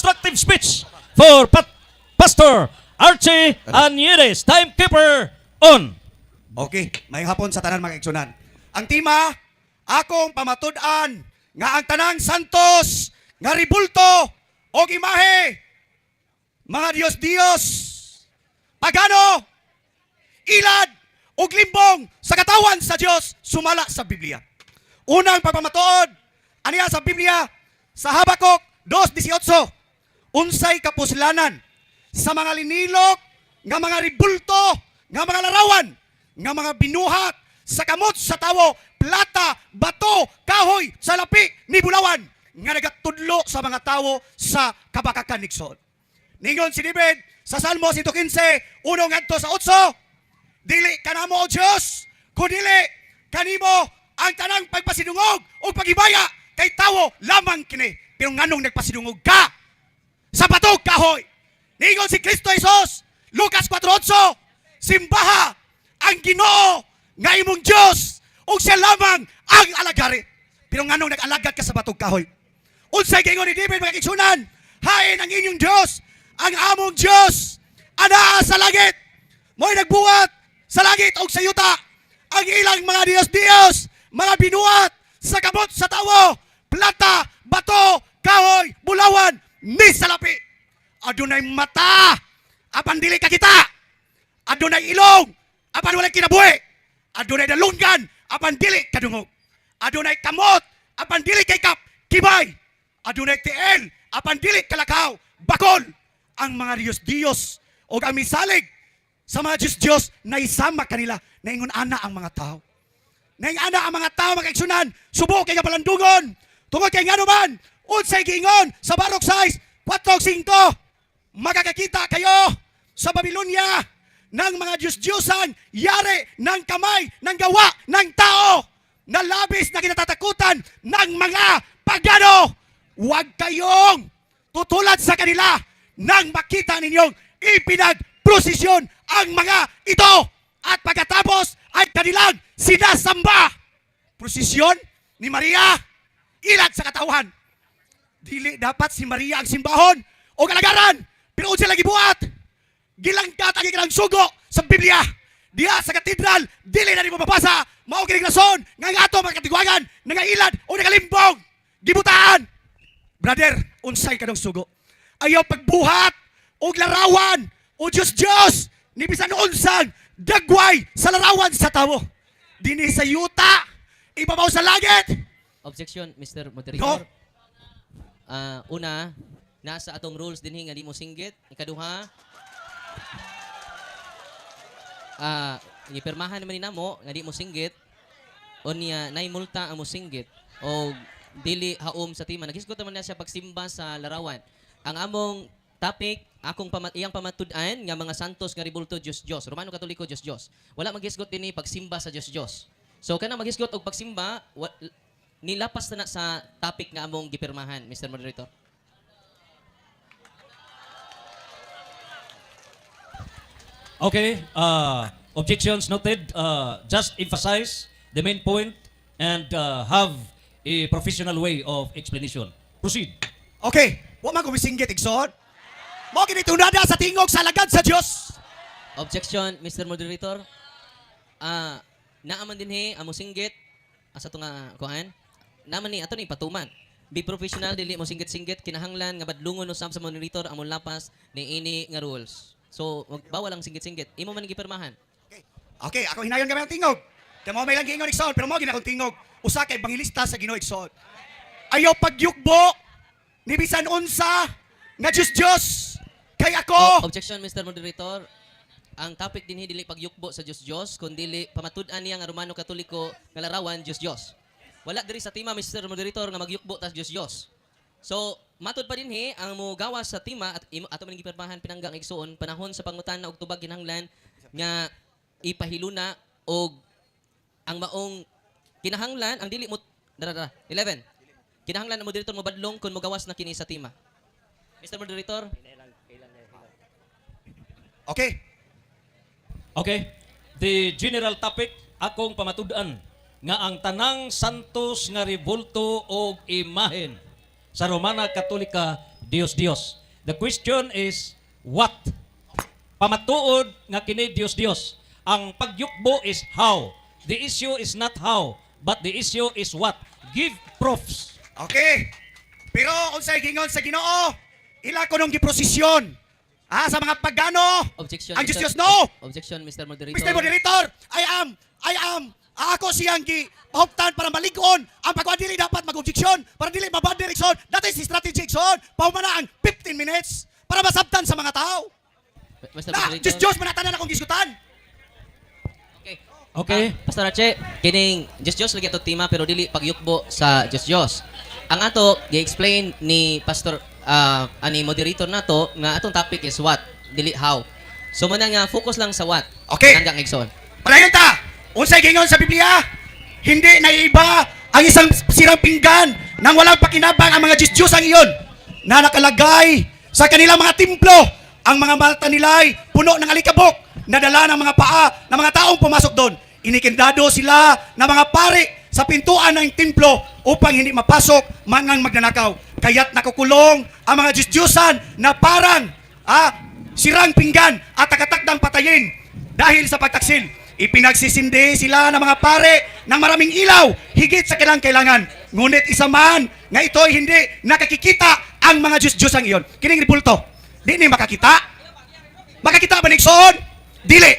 Constructive speech for Pastor Archie Anieres. Timekeeper on. Okay, may hapon sa tanan, mga igsunan. Ang tema, akong pamatud-an nga ang tanang santos nga ribulto og imahe, mga Diyos-Diyos, pagano, ilad ug limbong sa katawan sa Dios sumala sa Biblia. Unang pagpamatuod, aniya sa Biblia sa Habakuk 2:18, unsay kapuslanan sa mga linilok nga mga ribulto, nga mga larawan, nga mga binuhat sa kamot sa tawo, plata, bato, kahoy, salapi, ni bulawan, nga nagatudlo sa mga tawo sa kabakakan, igsoon? Ningon si David sa Salmo 115, 1 ngadto sa 8, "Dili kanamo, O Dios, kundili kanimo ang tanang pagpasidungog o paghibaya, kay tawo lamang kini." Pero nganong nagpasidungog ka sa batog kahoy? Ningon si Kristo Jesus, Lucas 4:8, "Simbaha ang Ginoo nga imong Dios ug siya lamang ang alagari." Pero nganong nag-alagad ka sa batog kahoy? Unsay giingon ni David, mga igsunan? "Hain ang inyong Dios, ang among Dios, anaa sa langit. Mo'y nagbuhat sa langit ug sa yuta." Ang ilang mga Diyos-Diyos, mga binuhat sa kamot sa tawo, plata, bato, kahoy, bulawan, ni salapi. Adunay mata, apan dili kakita. Adunay ilong, apan walay kinabuhi. Adunay dalunggan, apan dili kadungog. Adunay kamot, apan dili kaikap, kibay. Adunay tiil, apan dili kalakaw, bakol. Ang mga Diyos-Diyos o ang misalig sa mga Diyos-Diyos na isama kanila, naingon ana ang mga tao. Naingon ana ang mga tao, mga igsunan, subo kay nga palandungon. Tungod kay ngano man, unsay giingon sa Baruch 6, 4, 5, "Makakakita kayo sa Babylonia ng mga Diyos-Diyosan, yari ng kamay ng gawa ng tao, na labis na kinatatakutan ng mga pagano. Huwag kayong tutulad sa kanila nang makita ninyong ipinagprosesyon ang mga ito at pagkatapos ay kanilang sinasamba." Prosesyon ni Maria, ilad sa katawhan. Dili dapat si Maria ang simbahon o kalagaran. Pero unsa lagi buhat? Gilangkat ang ilang sugo sa Biblia. Diya sa katedral, dili na nimo mabasa. Mao kini rason nga ang ato mga katigwangan nangailan o nagalimbong. Gibutaan. Brother, unsay kanang sugo? Ayaw pagbuhat og larawan o Diyos Diyos ni bisan unsang dagway sa larawan sa tawo. Dinhi sa yuta, ibabaw sa langit. Objection, Mr. No. Moderator. Una, nasa atong rules dinhi nga di mo singgit. Ikaduha, gipirmahan naman ni namo nga di mo singgit. Unya, nay multa ang mo singgit o dili haom sa tema. Naghisgot naman na siya pagsimba sa larawan. Ang among topic, akong iyang pamatud-an nga mga santos nga ribulto Dios Dios, Romano Katoliko Dios Dios. Wala maghisgot dinhi pagsimba sa Dios Dios. So kanang maghisgot og pagsimba, nilapas na na sa topic nga among gipirmahan, Mr. Moderator. Okay, objections noted. Just emphasize the main point and have a professional way of explanation. Proceed. Okay, wa man ko misinggit, igsoon. Mao kini tunada sa tingog sa alagad sa Dios. Objection, Mr. Moderator. Naaman dinhi amo singgit asa to nga kuan. Naman ni ato ni patuman. Be professional, dili mo singgit-singgit, kinahanglan nga badlungon usab sa moderator among lapas ni ini nga rules. So, wag bawal ang singgit-singgit. Imo man gipirmahan. Okay. Okay, ako hinayon gamay ang tingog. Kay mao may lang giingon, igsoon, pero mao gina akong tingog. Usa ka ebanghelista sa Ginoo, igsoon. Ayaw pagyukbo ni bisan unsa nga Diyos Diyos kay ako. Objection, Mr. Moderator. Ang topic dinhi dili pagyukbo sa Dios Dios, kundi pamatud-an niya nga Romano Katoliko nga larawan Dios Dios. Wala diri sa tema, Mr. Moderator, nga magyukbo tas Dios Dios. So, matud pa dinhi ang mogawas sa tema at imo ato man gipirmahan pinangga ang igsuon panahon sa pangutana og tubag kinahanglan nga ipahiluna og ang maong kinahanglan ang dili mo dara dara 11 kinahanglan ang moderator mo badlong kung mogawas na kini sa tema, Mr. Moderator. Okay. Okay. The general topic, akong pamatud-an nga ang tanang santos nga rebulto og imahen sa Romana Katolika Dios Dios. The question is what? Pamatuod nga kini Dios Dios. Ang pagyukbo is how. The issue is not how, but the issue is what. Give proofs. Okay. Pero unsay gingon sa Ginoo? Ila kunong giprosesyon. Ah, sa mga pagano. Objection. Ang Diyos Mr. Diyos, no. Objection, Mr. Moderator. Mr. Moderator, I am, ako siyang gi pahuptan para malig-on ang pagkuhan. Dili dapat mag-objection para dili mabad direksyon. That is strategy, Igsoon. Pahumana ang 15 minutes para masabtan sa mga tao. Mr. Na, Moderator. Diyos Diyos manatanan akong gisgutan. Okay. Okay. Ah, Pastor Ache, kining Diyos Diyos lagi ato tema pero dili pagyukbo sa Diyos Diyos. Ang ato gi-explain ni Pastor ani moderator nato nga atong topic is what, dili how. So mao na nga focus lang sa what. Okay. Hanggang igsoon. Padayon ta. Unsay gingon sa Biblia? Hindi naiiba ang isang sirang pinggan nang walang pakinabang ang mga Diyos-Diyos ang iyon na nakalagay sa kanilang mga templo. Ang mga mata nila'y puno ng alikabok na dala ng mga paa ng mga taong pumasok doon. Inikindado sila ng mga pari sa pintuan ng templo upang hindi mapasok mangang magnanakaw. Kaya't nakukulong ang mga Diyos-Diyosan na parang sirang pinggan at nakatakdang patayin dahil sa pagtaksil. Ipinagsisindi sila ng mga pare ng maraming ilaw higit sa kailang kailangan. Ngunit isa man nga ito'y hindi nakakikita ang mga Diyos-Diyos ang iyon. Kining rebulto, di ni makakita. Makakita ba ni igsoon? Dili.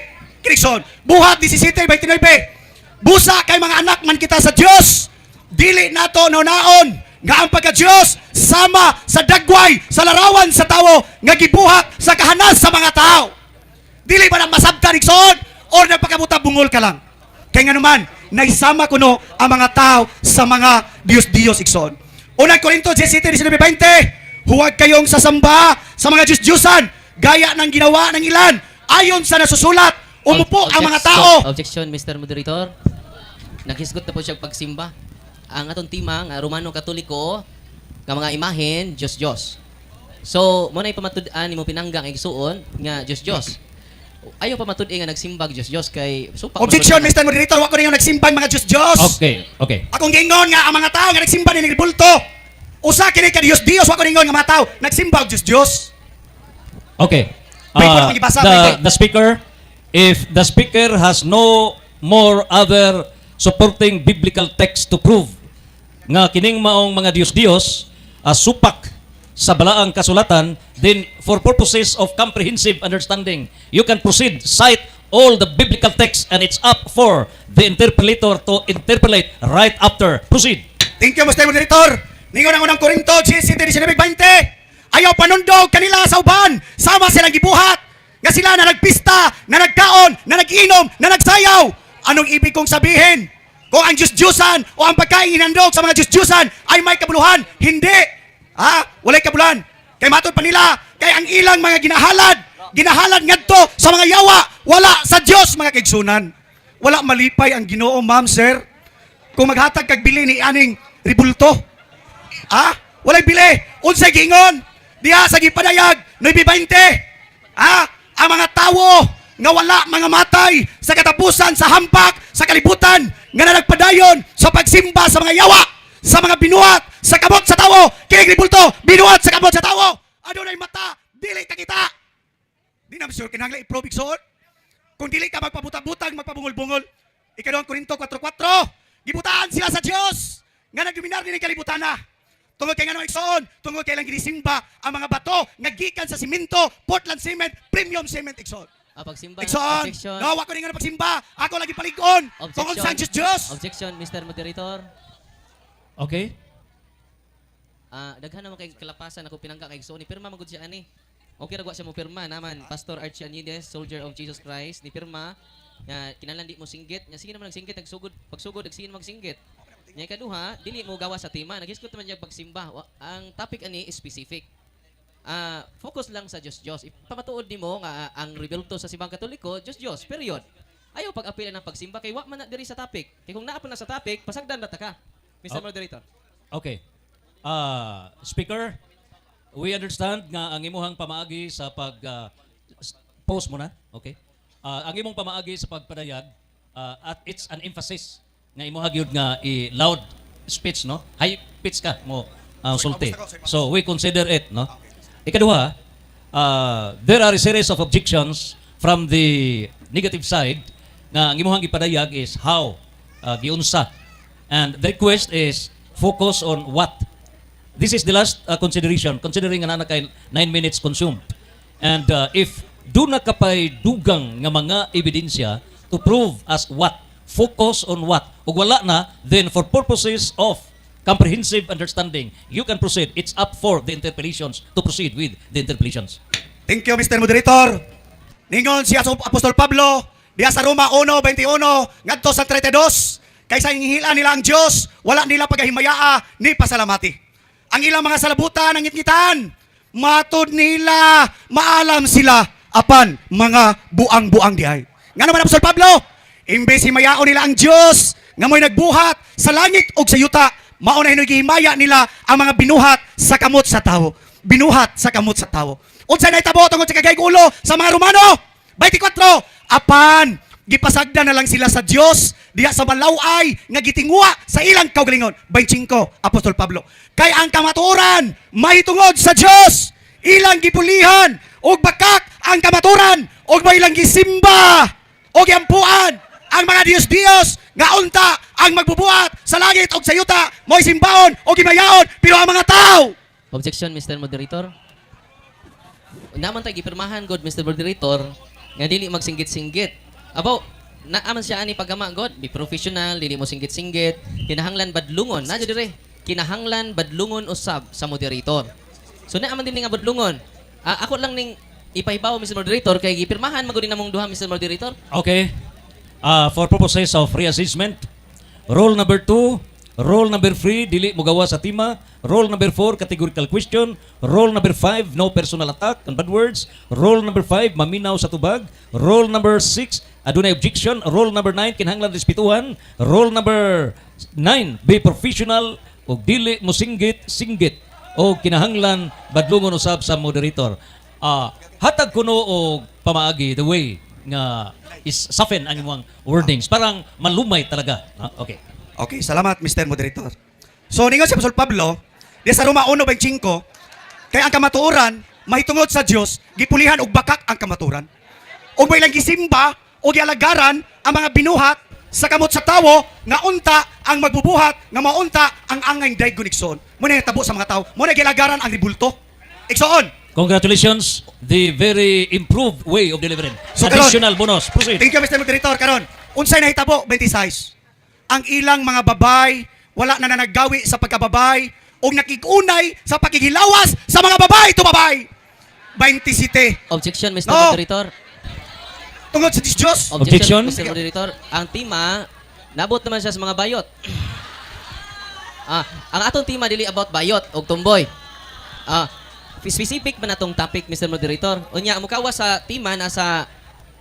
Kini, igsoon, Buhat 17:29. Busa kay mga anak man kita sa Dios. Dili nato naon nga ang pagka-Dios sama sa dagway sa larawan sa tawo nga gibuhat sa kahanas sa mga tao. Dili ba na masabtan, igsoon, or nagpakabuta bungol ka lang? Kay nga naman, naisama kuno ang mga tao sa mga Diyos-Diyos, igsoon. Unang Korinto 17:19-20, huwag kayong sasamba sa mga Diyos-Diyosan gaya ng ginawa ng ilan ayon sa nasusulat, umupo ang mga tao. Objection, Mr. Moderator. Naghisgot na po siya pagsimba. Ang atong tema nga Romano Katoliko nga mga imahen Diyos Diyos. So, mo na pamatud-an nimo pinanggang igsuon nga Diyos Diyos. Ayaw pamatud nga nagsimbag Diyos Diyos kay supak. Objection, Mr. Moderator, wa ko ninyo nagsimbang mga Diyos-Diyos. Okay. Akong giingon nga ang mga tao nga nagsimba ni rebulto. Usa kini ka Diyos-Diyos, wa ko ningon nga mga tao nagsimba og Diyos-Diyos. Okay. Wait, wala akong gibasa, wait, wait. The speaker, if the speaker has no more other supporting biblical text to prove nga kining maong mga Diyos-Diyos supak sa balaang kasulatan, then for purposes of comprehensive understanding, you can proceed, cite all the biblical texts and it's up for the interpolator to interpolate right after. Proceed. Thank you, Mr. Moderator. Ningon ang Unang Korinto 17:19-20. Ayaw panundog kanila sa uban, sama silang gibuhat. Nga sila na nagpista, na nagkaon, na nag-inom, na nagsayaw. Anong ibig kong sabihin? Kung ang Diyos-Diyusan o ang pagkain inandog sa mga Diyos-Diyusan ay may kabuluhan, hindi. Ha? Walay kabuluhan. Kay matod pa nila, kay ang ilang mga ginahalad, ginahalad ngadto sa mga yawa, wala sa Diyos, mga kaigsunan. Wala malipay ang Ginoo, ma'am, sir, kung maghatag kag bili ni aning rebulto. Ah, walay bili. Unsay giingon? Diha sa gipadayag 9:20. Ah, ang mga tawo nga wala mga matay sa katapusan sa hampak sa kalibutan nga nagpadayon sa pagsimba sa mga yawa, sa mga binuhat sa kamot sa tawo. Kining rebulto, binuhat sa kamot sa tawo. Adunay mata, dili kakita. Di na sure kinahanglan i-prove, igsoon. Kung dili ka magpabuta-butang, magpabungol-bungol. Ikaduhang Korinto 4:4. Gibutaan sila sa Dios nga nagdominar dinhi kalibutan na. Tungod kay ngano, igsoon? Tungod kay ilang ginisimba ang mga bato nga gikan sa simento, Portland cement, premium cement, igsoon. Ah, pagsimba. Igsoon. Objection. No, wa ko ningon pagsimba. Ako lagi palig-on. Tungod sa Diyos Diyos. Objection, Mr. Moderator. Okay? Ah, daghan naman kay kalapasan ako pinangga kay igsoon ni pirma magud siya ani. Okay ra gwa siya mo pirma naman Pastor Archie Anides, soldier of Jesus Christ, ni pirma nga kinahanglan di mo singgit. Nya sige naman nagsinggit nagsugod, pagsugod nagsige magsinggit. Nya ikaduha, dili mo gawa sa tema, naghisgot naman niya pagsimba. Ang topic ani is specific. Ah, focus lang sa Diyos Diyos. Ipamatuod nimo nga ang rebulto sa simbang Katoliko, Diyos Diyos, period. Ayaw pag-apila ng pagsimba kay wa man na diri sa topic. Kay kung naa pa na sa topic, pasagdan na ta ka. Mr. Oh. Moderator. Okay. Speaker, we understand nga ang imuhang pamaagi sa pag pause mo na, okay? Ang imong pamaagi sa pagpadayag at it's an emphasis nga imuha gyud nga i loud speech, no? High pitch ka mo. ang sulti. So we consider it, no? Ikaduha, there are a series of objections from the negative side nga ang imuhang gipadayag is how, giunsa. And the request is focus on what. This is the last consideration, considering nga naa na kay 9 minutes consumed. And if duna ka pay dugang nga mga ebidensya to prove as what, focus on what. Ug wala na, then for purposes of comprehensive understanding, you can proceed. It's up for the interpellations to proceed with the interpellations. Thank you, Mr. Moderator. Ningon si Apostol Pablo diya sa Roma 1:21 ngadto sa 32, kaysa hingila nila ang Dios, wala nila pagahimayaa ni pasalamati. Ang ilang mga salabutan ang ngitngitan. Matud nila, maalam sila apan mga buang-buang diay. Ngano man, Apostol Pablo? Imbes himayaon nila ang Dios nga mo'y nagbuhat sa langit ug sa yuta, mao na hinuoy gihimaya nila ang mga binuhat sa kamot sa tawo. Binuhat sa kamot sa tawo. Unsa nahitabo tungod sa kagayg ulo sa mga Romano? 24. Apan gipasagda na lang sila sa Dios diha sa malaway nga gitinguha sa ilang kaugalingon. 25, Apostol Pablo. Kay ang kamatuoran mahitungod sa Dios, ilang gipulihan og bakak ang kamatuoran ug may ilang gisimba og giampuan ang mga Diyos-Diyos nga unta ang magbubuhat sa langit og sa yuta, mo'y simbaon o gimayaon, pero ang mga tao. Objection, Mr. Moderator. Naman tayo gipirmahan god, Mr. Moderator, nga dili magsinggit-singgit. Abaw, naaman siya ani pagama god, be professional, dili mo singgit-singgit, kinahanglan badlungon, na dire. Kinahanglan badlungon usab sa moderator. So naaman din nga badlungon. Ah, ako lang ning ipahibaw, Mr. Moderator, kay gipirmahan magud namong duha, Mr. Moderator. Okay. For purposes of reassessment, rule number 2, rule number 3, dili mogawa sa tema. Rule number 4, categorical question. Rule number 5, no personal attack and bad words. Rule number 5, maminaw sa tubag. Rule number 6, adunay objection. Rule number 9, kinahanglan respetuhan. Rule number 9, be professional ug dili mo singgit singgit o kinahanglan badlungon usab sa moderator. Hatag kuno og pamaagi, the way nga is soften ang imong wordings, parang malumay talaga. Okay. Okay, salamat, Mr. Moderator. So, ningon si Apostol Pablo, diya sa Roma 1:25, kay ang kamatuoran mahitungod sa Dios, gipulihan og bakak ang kamatuoran. Ug may lang gisimba o gialagaran ang mga binuhat sa kamot sa tawo nga unta ang magbubuhat nga maunta ang angay daygon, igsoon. Mo na tabo sa mga tawo. Mo na gilagaran ang ribulto. Igsoon. Congratulations, the very improved way of delivering. So, karon- Additional bonus. Proceed. Thank you, Mr. Moderator. Karon, unsay nahitabo 26? Ang ilang mga babay wala na naggawi sa pagkababay o nakigunay sa pakigilawas sa mga babay to babay. 27. Objection, Mr. No. Moderator. Tungod sa Diyos. Objection. Mr. Moderator. Ang tema, nabot naman siya sa mga bayot. Ang atong tema dili about bayot og tumboy. Specific man atong topic, Mr. Moderator. Unya, mukawa sa tema nasa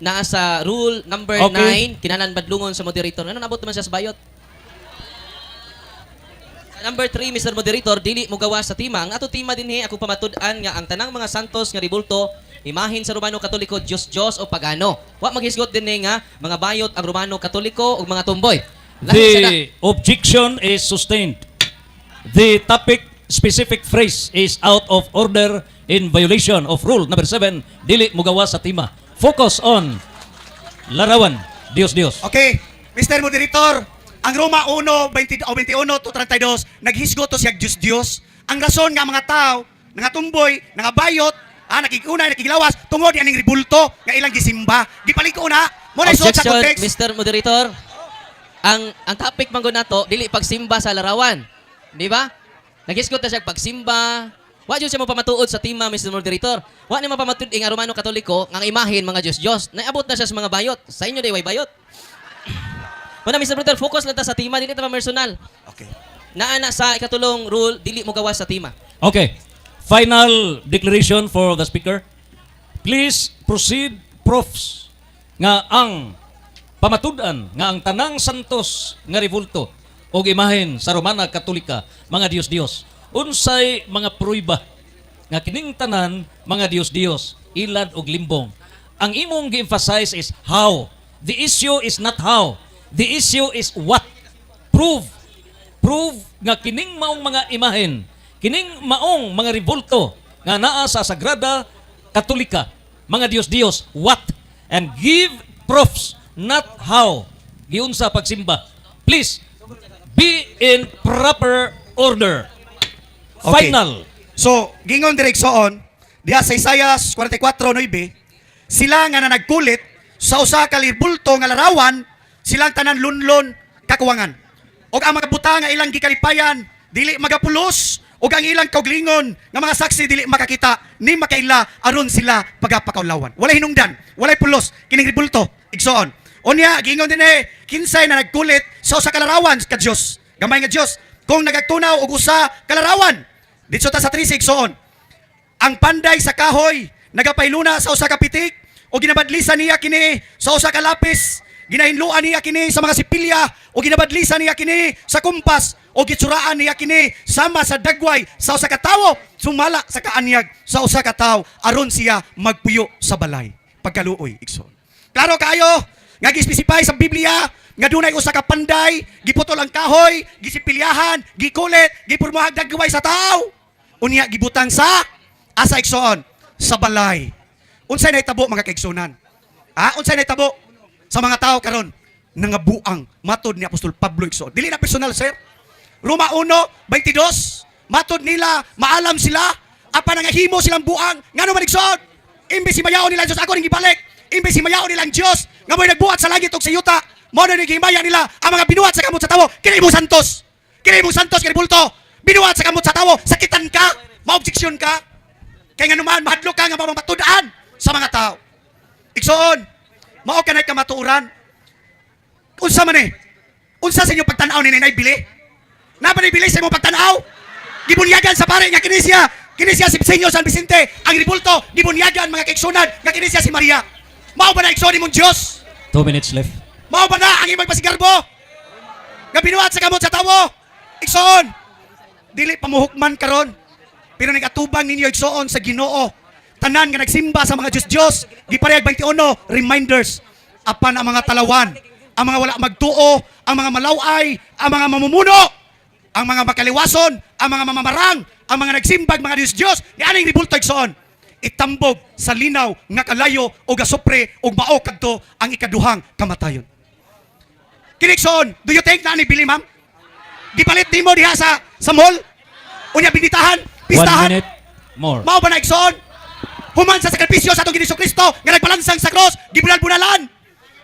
naa sa rule number 9, kinahanglan badlungon sa moderator. Ano nabot naman siya sa bayot? Sa number 3, Mr. Moderator, dili mo gawa sa tema. Ang ato tema dinhi, ako pamatud-an nga ang tanang mga santos nga ribulto, imahin sa Romano Katoliko, Diyos Diyos o pagano. Wa maghisgot dinhi nga mga bayot ang Romano Katoliko ug mga tumboy. Lahi sa na- The objection is sustained. The topic specific phrase is out of order in violation of rule number 7, dili mugawa sa tema. Focus on larawan. Dios Dios. Okay, Mr. Moderator, ang Roma 1, 20, o 21 to 32, naghisgot to siya Diyos Diyos. Ang rason nga mga tao, nga tumboy, nga bayot, nakikunay, nakigilawas, tungod aning ribulto nga ilang gisimba. Gipaliko na, mo na isuot sa Objection, context. Mr. Moderator. Ang topic man gud nato dili pagsimba sa larawan. Di ba? Naghisgot na siya pagsimba. Wa jud siya mapamatuod sa tema, Mr. Moderator. Wa ni mapamatud ang Romano Katoliko nga ang imahen mga Diyos Diyos. Naabot na siya sa mga bayot. Sa inyo day way bayot. Muna, Mr. Moderator, focus lang ta sa tema, dili ta personal. Okay. Naa na sa ikatulong rule, dili mo gawas sa tema. Okay. Final declaration for the speaker. Please proceed, profs, nga ang pamatud-an nga ang tanang santos nga ribulto og imahen sa Romana Katolika mga Dios-Dios. Unsay mga pruiba nga kining tanan mga Dios-Dios, ilad og limbong? Ang imong gi-emphasize is how. The issue is not how. The issue is what. Prove. Prove nga kining maong mga imahen. Kining maong mga rebulto nga naa sa Sagrada Katolika, mga Diyos-Diyos, what? And give proofs, not how. Giunsa pagsimba. Please, be in proper order. Okay. Final. So, gingon direk soon, diha sa Isaiah 44:9, sila nga nanagkulit sa usa ka rebulto nga larawan, silang tanan lunlon kakuwangan. Og ang mga buta nga ilang gikalipayan, dili magapulos, ug ang ilang kauglingon nga mga saksi dili makakita ni makaila aron sila pagapakaulawan. Walay hinungdan, walay pulos kining rebulto, igsoon. Unya giingon din eh, kinsay na nagkulit sa usa ka larawan ka Dios, gamay nga Dios, kung nagagtunaw og usa ka larawan. Dito ta sa 36 soon. Ang panday sa kahoy nagapailuna sa usa ka pitik o ginabadlisan niya kini sa usa ka lapis. Ginahinluan niya kini sa mga sipilya o ginabadlisan niya kini sa kumpas o gitsuraan niya kini sama sa dagway sa usa ka tawo sumala sa kaanyag sa usa ka tawo aron siya magpuyo sa balay. Pagkaluoy, igsoon. Klaro kaayo nga gi-specify sa Biblia nga dunay usa ka panday, giputol ang kahoy, gisipilyahan, gikulit, gipurmuhag dagway sa tawo. Unya gibutang sa asa, igsoon? Sa balay. Unsay nahitabo, mga kaigsunan? Ah, unsay nahitabo sa mga tao karon? Nangabuang matod ni Apostol Pablo, igsoon. Dili na personal, sir. Roma 1:22, matod nila maalam sila apan nangahimo silang buang. Ngano man, igsoon? Imbes himayaon nila ang Diyos, ako ning gibalik. Imbes himayaon nila ang Diyos nga mo'y nagbuhat sa langit ug sa yuta, mao na gihimaya nila ang mga binuhat sa kamot sa tawo. Kini imong santos. Kini imong santos kini bulto. Binuhat sa kamot sa tawo, sakitan ka, maobjeksyon ka. Kay nga naman mahadlok ka nga mamatud-an sa mga tao. Igsoon, mao kanay kamatuoran. Unsa man eh? Unsa sa inyong pagtan-aw ni Nanay Bili? Napa ni Bili sa imong pagtan-aw? Gibunyagan sa pare nga kini siya si Senyor San Vicente, ang ribulto, gibunyagan, mga kaigsunan, nga kini siya si Maria. Mao ba na, igsoon, imong Dios? 2 minutes left. Mao ba na ang imong pasigarbo? Nga binuhat sa kamot sa tawo. Igsoon, dili pamuhukman karon. Pero nagatubang ninyo, igsoon, sa Ginoo. Tanan nga nagsimba sa mga Diyos-Diyos, giparehag 21 reminders apan ang mga talawan, ang mga wala magtuo, ang mga malaway, ang mga mamumuno, ang mga makaliwason, ang mga mamamarang, ang mga nagsimbag mga Diyos-Diyos, ni aning ribulto, igsoon, itambog sa linaw nga kalayo o gasupre ug mao kadto ang ikaduhang kamatayon. Kini, igsoon, do you think na ani bili, ma'am? Gipalit nimo diha sa mall? Unya binitahan, One pistahan. minute more. Mao ba na, igsoon? Human sa sakripisyo sa atong Ginoong Kristo nga nagpalansang sa cross, gibunal-bunalan.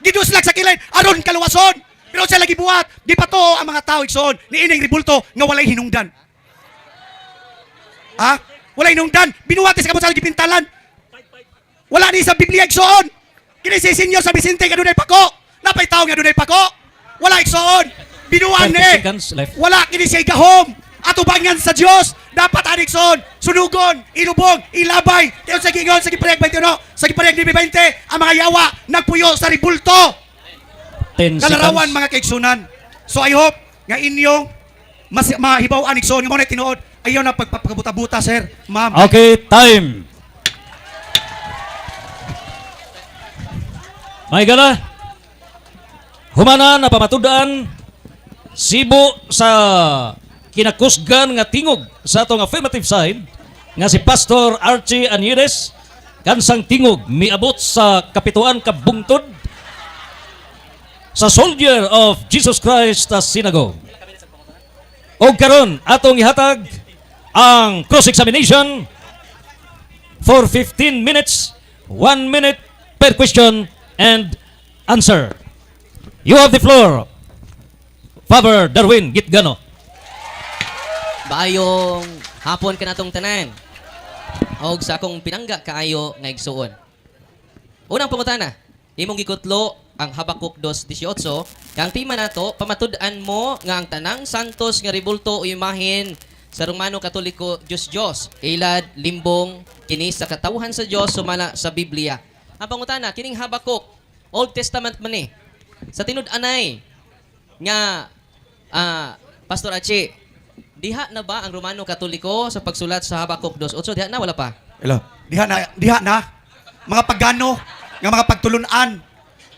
Giduslag sa kilid aron kaluwason. Pero siya lagi buhat, gipatuo ang mga tao, igsoon, ni ining ribulto nga walay hinungdan. Ha? Walay hinungdan, binuhat sa kamot sa gipintalan. Wala ni sa Biblia, igsoon. Kini si Senyor San Vicente nga dunay pako. Napay tao nga dunay pako. Wala, igsoon. Binuan 30 ni. seconds left. Wala kini siya gahom. Atubangan sa Dios. Dapat ani, igsoon, sunugon, ilubong, ilabay. Kaya sa gingon sa giparehag 21, sa giparehag 20, ang mga yawa nagpuyo sa ribulto. 10 Kalarawan, seconds. mga kaigsunan. So I hope nga inyong mas mahibaw-an, igsoon, nga mo na tinuod. Ayaw na pagpapakabuta-buta, sir, ma'am. Okay, time. May gala. Humana na pamatudan sibo sa kinakusgan nga tingog sa atong affirmative side nga si Pastor Archie Anires kansang tingog miabot sa kapituan ka bungtod sa Soldier of Jesus Christ Synagogue. Og karon atong ihatag ang cross-examination for 15 minutes, 1 minute per question and answer. You have the floor, Father Darwin Gitgano. Maayong hapon kanatong tanan. Og sa akong pinangga kaayo nga igsuon. Unang pangutana, imong gikutlo ang Habakuk 2:18, kang tema nato pamatud-an mo nga ang tanang santos nga rebulto o imahen sa Romano Katoliko Diyos Diyos, ilad limbong kini sa katawhan sa Dios sumala sa Biblia. Ang pangutana, kining Habakuk, Old Testament man ni. Sa tinud-anay nga Pastor Achi, diha na ba ang Romano Katoliko sa pagsulat sa Habakuk 2:8? Diha na wala pa? Hello. Diha na, diha na. Mga pagano, nga mga pagtulunan,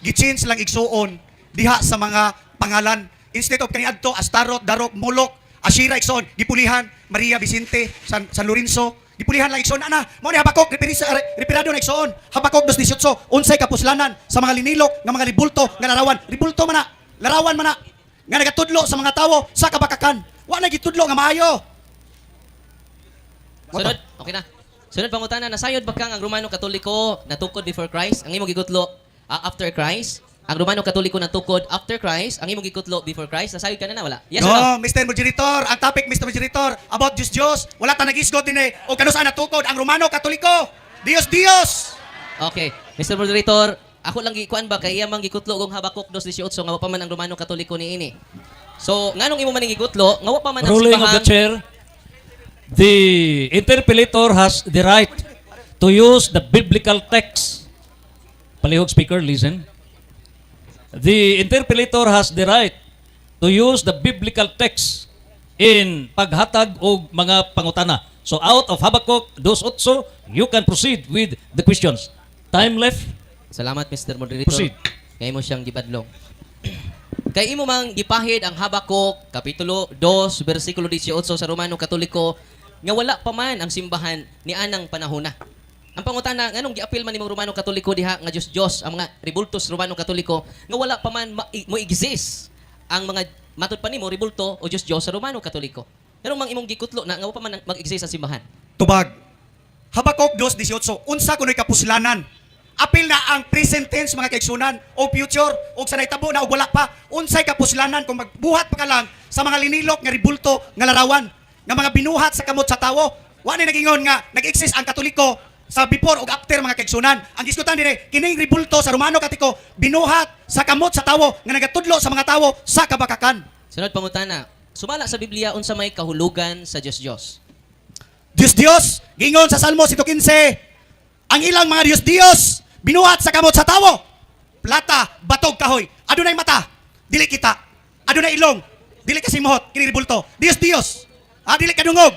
gi-change lang, igsuon diha sa mga pangalan. Instead of kaniadto Astarot, Darok, Molok, Ashira, igsoon, gipulihan Maria Vicente, San Lorenzo, gipulihan lang, igsoon ana. Mao ni Habakuk, referado na, igsoon. Habakuk 2:18, unsay kapuslanan sa mga linilok nga mga ribulto nga larawan? Ribulto man na, larawan man na nga nagatudlo sa mga tawo sa kabakakan. Wa na gitudlo nga maayo. Sunod, okay na. Sunod pangutana, nasayod ba kang ang Romano Katoliko natukod before Christ? Ang imong gikutlo after Christ? Ang Romano Katoliko natukod after Christ, ang imong gikutlo before Christ? Nasayod ka na na wala? Yes or no? No, Mr. Moderator, ang topic, Mr. Moderator, about Diyos Diyos, wala ta nagisgot din eh. O kano saan natukod ang Romano Katoliko? Dios Dios! Okay. Mr. Moderator, ako lang gikuan ba kay iya man gikutlo og Habakuk 2:18 nga wa pa man ang Romano Katoliko niini. So, nganong imo man gikutlo nga wa pa man ang Ruling of the simbahang chair. The interpellator has the right to use the biblical text. Palihog, speaker, listen. The interpellator has the right to use the biblical text in paghatag og mga pangutana. So out of Habakkuk 2:8, you can proceed with the questions. Time left. Salamat, Mr. Moderator. Proceed. Kay imo siyang gibadlong. Kay imo mang gipahid ang Habakuk kapitulo 2 bersikulo 18 sa Romano Katoliko nga wala pa man ang simbahan ni anang panahona. Ang pangutana, nganong giapil man nimong Romano Katoliko diha nga Dios Dios ang mga ribultos Romano Katoliko nga wala pa man mo exist ang mga matud pa nimo ribulto o Dios Dios sa Romano Katoliko? Nganong mang imong gikutlo na nga wa pa man mag-exist ang simbahan? Tubag. Habakuk 2:18, unsa kuno'y kapuslanan? Apil na ang present tense, mga kaigsunan, o future o sa nahitabo na o wala pa. Unsay kapuslanan kung magbuhat pa ka lang sa mga linilok nga ribulto nga larawan nga mga binuhat sa kamot sa tawo? Wa ni nagingon nga nag-exist ang Katoliko sa before ug after, mga kaigsunan. Ang gisgutan dire, kining ribulto sa Romano Katoliko binuhat sa kamot sa tawo nga nagatudlo sa mga tawo sa kabakakan. Sunod pangutana, sumala sa Biblia, unsa may kahulugan sa Dios Dios? Diyos Diyos, gingon sa Salmo 115, ang ilang mga Diyos Diyos, binuhat sa kamot sa tawo. Plata, batog, kahoy. Adunay mata, dili kita. Adunay ilong, dili kasimuhot, kini ribulto. Diyos Diyos, dili kadungog.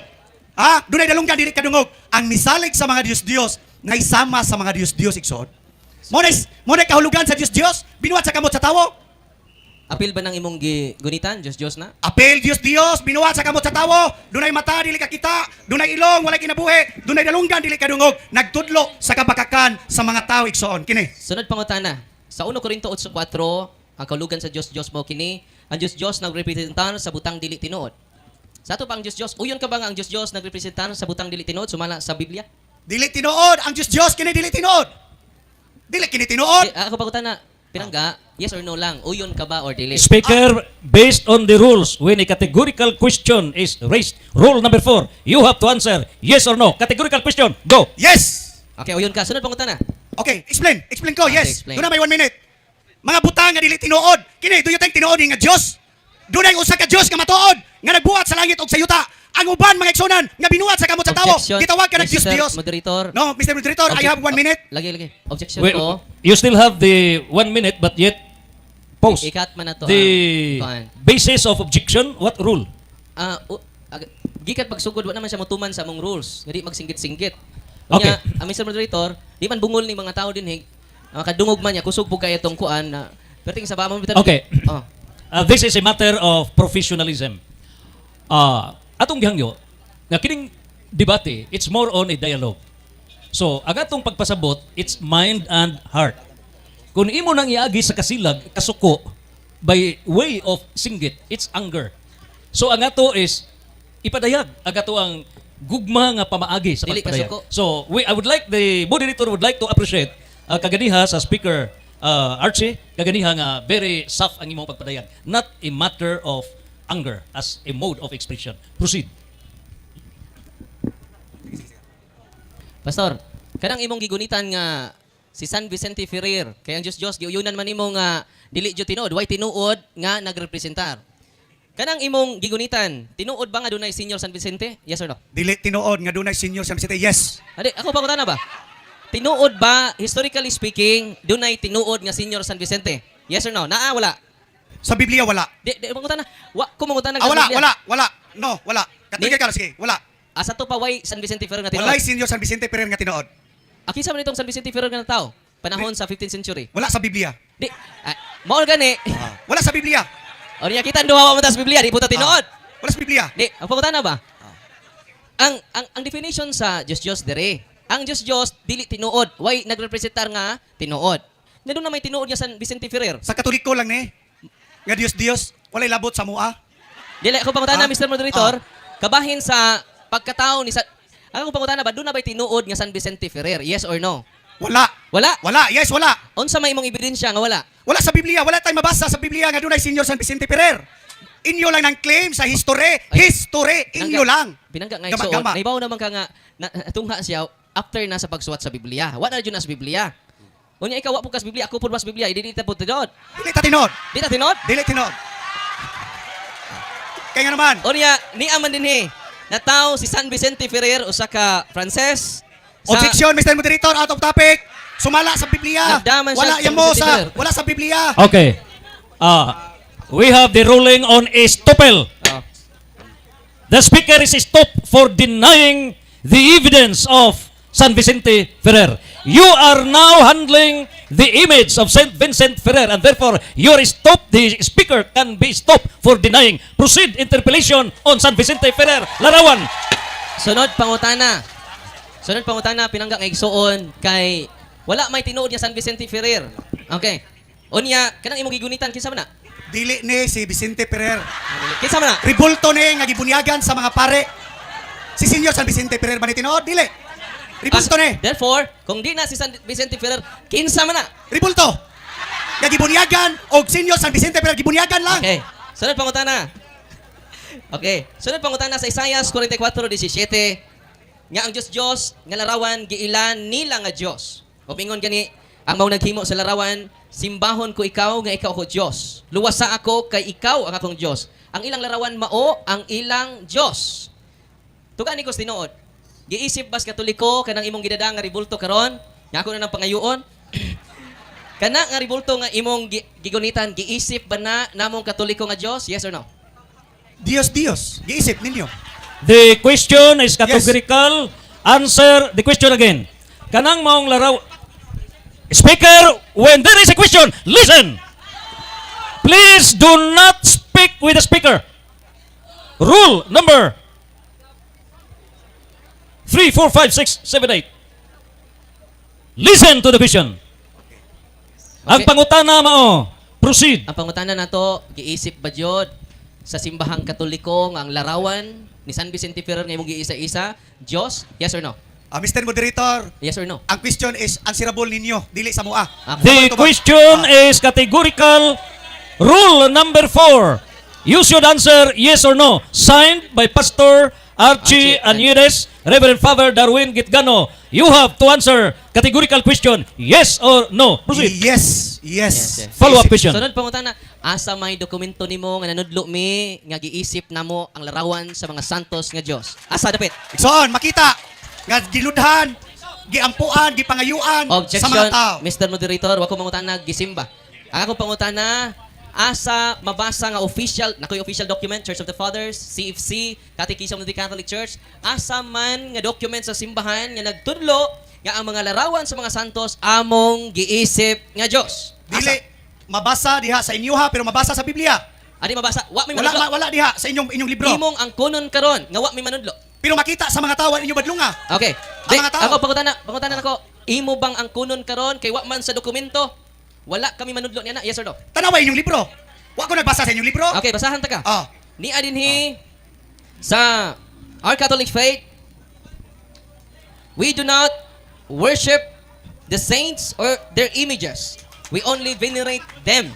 Dunay dalunggan, dili kadungog. Ang misalig sa mga Diyos Diyos, naisama sa mga Diyos Diyos, igsoon. Mo kahulugan sa Diyos Diyos, binuhat sa kamot sa tawo. Apil ba ng imong gigunitan Dios Dios na? Apel Diyos Diyos, binuhat sa kamot sa tawo, dunay mata dili ka kita, dunay ilong walay kinabuhi, dunay dalunggan dili kadungog, nagtudlo sa kabakakan sa mga tawo, igsoon. Kini. Sunod pangutana, sa 1 Korinto 8:4, ang kahulugan sa Dios Dios mao kini, ang Dios Dios nagrepresentar sa butang dili tinuod. Sa ato pa ang Dios Dios, uyon ka ba nga ang Dios Dios nagrepresentar sa butang dili tinuod sumala sa Biblia? Dili tinuod ang Diyos Diyos kini, dili tinuod. Dili kini tinuod. Eh, ako pangutana, pinangga, yes or no lang, uyon ka ba or dili? Speaker, based on the rules, when a categorical question is raised, rule number 4, you have to answer yes or no. Categorical question, go. Yes. Okay, uyon ka. Sunod pangutana. Okay, explain. Explain ko. Okay, Yes. explain. Doon na may 1 minute. Mga butang nga dili tinuod. Kini, do you think tinuod nga Dios? Dunay usa ka Dios nga matuod nga nagbuhat sa langit ug sa yuta. Ang uban, mga igsunan, nga binuhat sa kamot sa tawo, Objection, gitawag ka ng Dios Mr. Dios. Moderator. No, Mr. Moderator, I have 1 minute. Lagi, lagi. Objection Wait, ko. you still have the 1 minute, but yet post Ikat man na to the ang kuan. basis of objection. What rule? Gikan pagsugod, wa naman siya motuman sa among rules. Nga di magsinggit-singgit. Okay. Unya, ang Mr. Moderator, di man bungol ni mga tao din hig. Makadungog man niya, kusog po kaya tong kuan na perting sa ba mo bitan. Okay. Oh. This is a matter of professionalism. Atong gihangyo nga kining debate, it's more on a dialogue. So, ang atong pagpasabot, it's mind and heart. Kung imo nang iagi sa kasilag, kasuko, by way of singgit, it's anger. So, ang ato is ipadayag ang ato ang gugma nga pamaagi sa Dili pagpadayag. kasuko. So, I would like, the moderator would like to appreciate kaganiha sa speaker Archie, kaganiha nga very soft ang imong pagpadayag. Not a matter of anger as a mode of expression. Proceed. Pastor, kanang imong gigunitan nga si San Vicente Ferrer, kay ang Dios Dios giuyunan man nimo nga dili jud tinuod, way tinuod nga nagrepresentar. Kanang imong gigunitan, tinuod ba nga dunay Senior San Vicente? Yes or no? Dili tinuod nga dunay Senior San Vicente. Yes. Adi, ako pangutana ba? Tinuod ba, historically speaking, dunay tinuod nga Senior San Vicente? Yes or no? Naa, wala? Sa Biblia wala. Di, di, mangutana. Wa, ko mangutana. Ah, wala, wala, wala. No, wala. Katugay ka, sige, wala. Asa to pa way San Vicente Ferrer nga tinuod? Walay Senior San Vicente Ferrer nga tinuod. Akisa man itong San Vicente Ferrer nga tao? Panahon sa 15th century. Wala sa Biblia. Di, mao gani. Wala sa Biblia. O niya kita duha mo ta sa Biblia, di puta tinuod. Ah. Wala sa Biblia. Di, ang pangutana ba? Ang definition sa Diyos Diyos dire. Ang Diyos Diyos dili tinuod. Way nagrepresentar nga tinuod. Na doon na may tinuod nga San Vicente Ferrer. Sa Katoliko lang ni. Nga Dios Dios, walay labot sa mua. Dili ako pangutana, Ah? Mr. Moderator, kabahin sa pagkatao ni sa ang akong pangutana ba doon na ba'y tinuod nga San Vicente Ferrer? Yes or no? Wala. Wala. Wala. Yes, wala. Unsa may imong ebidensya nga wala? Wala sa Biblia. Wala tayong mabasa sa Biblia nga dunay Senior San Vicente Ferrer. Inyo lang ng claim sa history. Ay. History. Inyo lang. Binangga nga Gama- igsoon. gama. Naibaw naman ka nga na, tungha siya after na sa pagsuwat sa Biblia. Wa na jud na sa Biblia. Unya ikaw wa po ka sa Biblia, ako pud wa sa Biblia, dili ta pud tinuod. Dili ta tinuod. Di ta tinuod? Dili tinuod. Kaya nga naman, Unya niya man dinhi. Nataw si San Vicente Ferrer usa ka Frances sa objection, Mr. Moderator, out of topic. Sumala sa Biblia. Nagdaman siya Wala sa yan mo Vicente sa Ferrer. wala sa Biblia. Okay. We have the ruling on estoppel. Oh. The speaker is stopped for denying the evidence of San Vicente Ferrer. You are now handling the image of Saint Vincent Ferrer, and therefore you are stopped. The speaker can be stopped for denying. Proceed interpellation on San Vicente Ferrer. Larawan. Sunod pangutana. Sunod pangutana, pinangga nga igsuon kay wala may tinuod nga San Vicente Ferrer. Okay. Unya kanang imong gigunitan, kinsa man na? Dili ni si Vicente Ferrer. Kinsa man na? Ribulto ni nga gibunyagan sa mga pare. Si Senior San Vicente Ferrer ba ni tinuod? Dili. Ribulto ni. Therefore, kung di na si San Vicente Ferrer, kinsa man na? Ribulto. Nga gibunyagan og Senior San Vicente Ferrer, gibunyagan lang. Okay. Sunod pangutana. Okay. Sunod pangutana sa Isaiah 44:17 nga ang Dios Dios nga larawan giilan nila nga Dios. O mingon gani ang mao naghimo sa larawan, simbahon ko ikaw nga ikaw ako Dios. Luwasa ako kay ikaw ang akong Dios. Ang ilang larawan mao ang ilang Dios. Tuga ni ko sa tinuod. Giisip bas Katoliko kanang imong gidada nga ribulto karon? Nga ako na nang pangayuon. Kana nga ribulto nga imong gigunitan, giisip ba na namong Katoliko nga Dios? Yes or no? Dios Dios, giisip ninyo. The question is categorical. Answer the question again. Kanang maong laraw. Speaker, when there is a question, listen. Please do not speak with the speaker. Rule number 3, 4, 5, 6, 7, 8. Listen to the question. Ang pangutana mao. Proceed. Ang pangutana nato, giisip ba jud sa simbahang Katoliko nga ang larawan ni San Vicente Ferrer nga imong giisa-isa, Dios? Yes or no? Ah, Mr. Moderator, Yes or no? ang question is answerable ninyo, dili sa mua. Ah, The question is categorical. Rule number 4. You should answer yes or no. Signed by Pastor Archie Archie Anieres, Reverend Father Darwin Gitgano. You have to answer categorical question, yes or no. Proceed. Yes, yes. Yes, yes. Follow-up question. Sunod pangutana, asa may dokumento nimo nga nanudlo mi nga giisip namo ang larawan sa mga santos nga Dios? Asa dapit? Igsoon, makita nga giludhan, giampuan, gipangayuan sa Objection, mga tao. Mr. Moderator, wa ko mangutana gisimba. Ang akong pangutana, asa mabasa nga official, nakoy official document, Church of the Fathers, CFC, Catechism of the Catholic Church, asa man nga document sa simbahan nga nagtudlo nga ang mga larawan sa mga santos among giisip nga Dios? Asa? Dili mabasa diha sa inyo ha, pero mabasa sa Biblia. Adi mabasa, wa may Wala manudlo. wala diha sa inyong inyong libro. Imong ang kunon karon nga wa may manudlo. Pero makita sa mga tao ang inyong badlunga. Okay. Ang Di, mga tao. ako pangutana nako, imo bang ang kunon karon kay wa man sa dokumento? Wala kami manudlo niya na, yes or no? Tanawa inyong libro. Wa ko nagbasa sa inyong libro. Okay, basahan ta ka. Ah. Ni adinhi sa our Catholic faith, we do not worship the saints or their images. We only venerate them.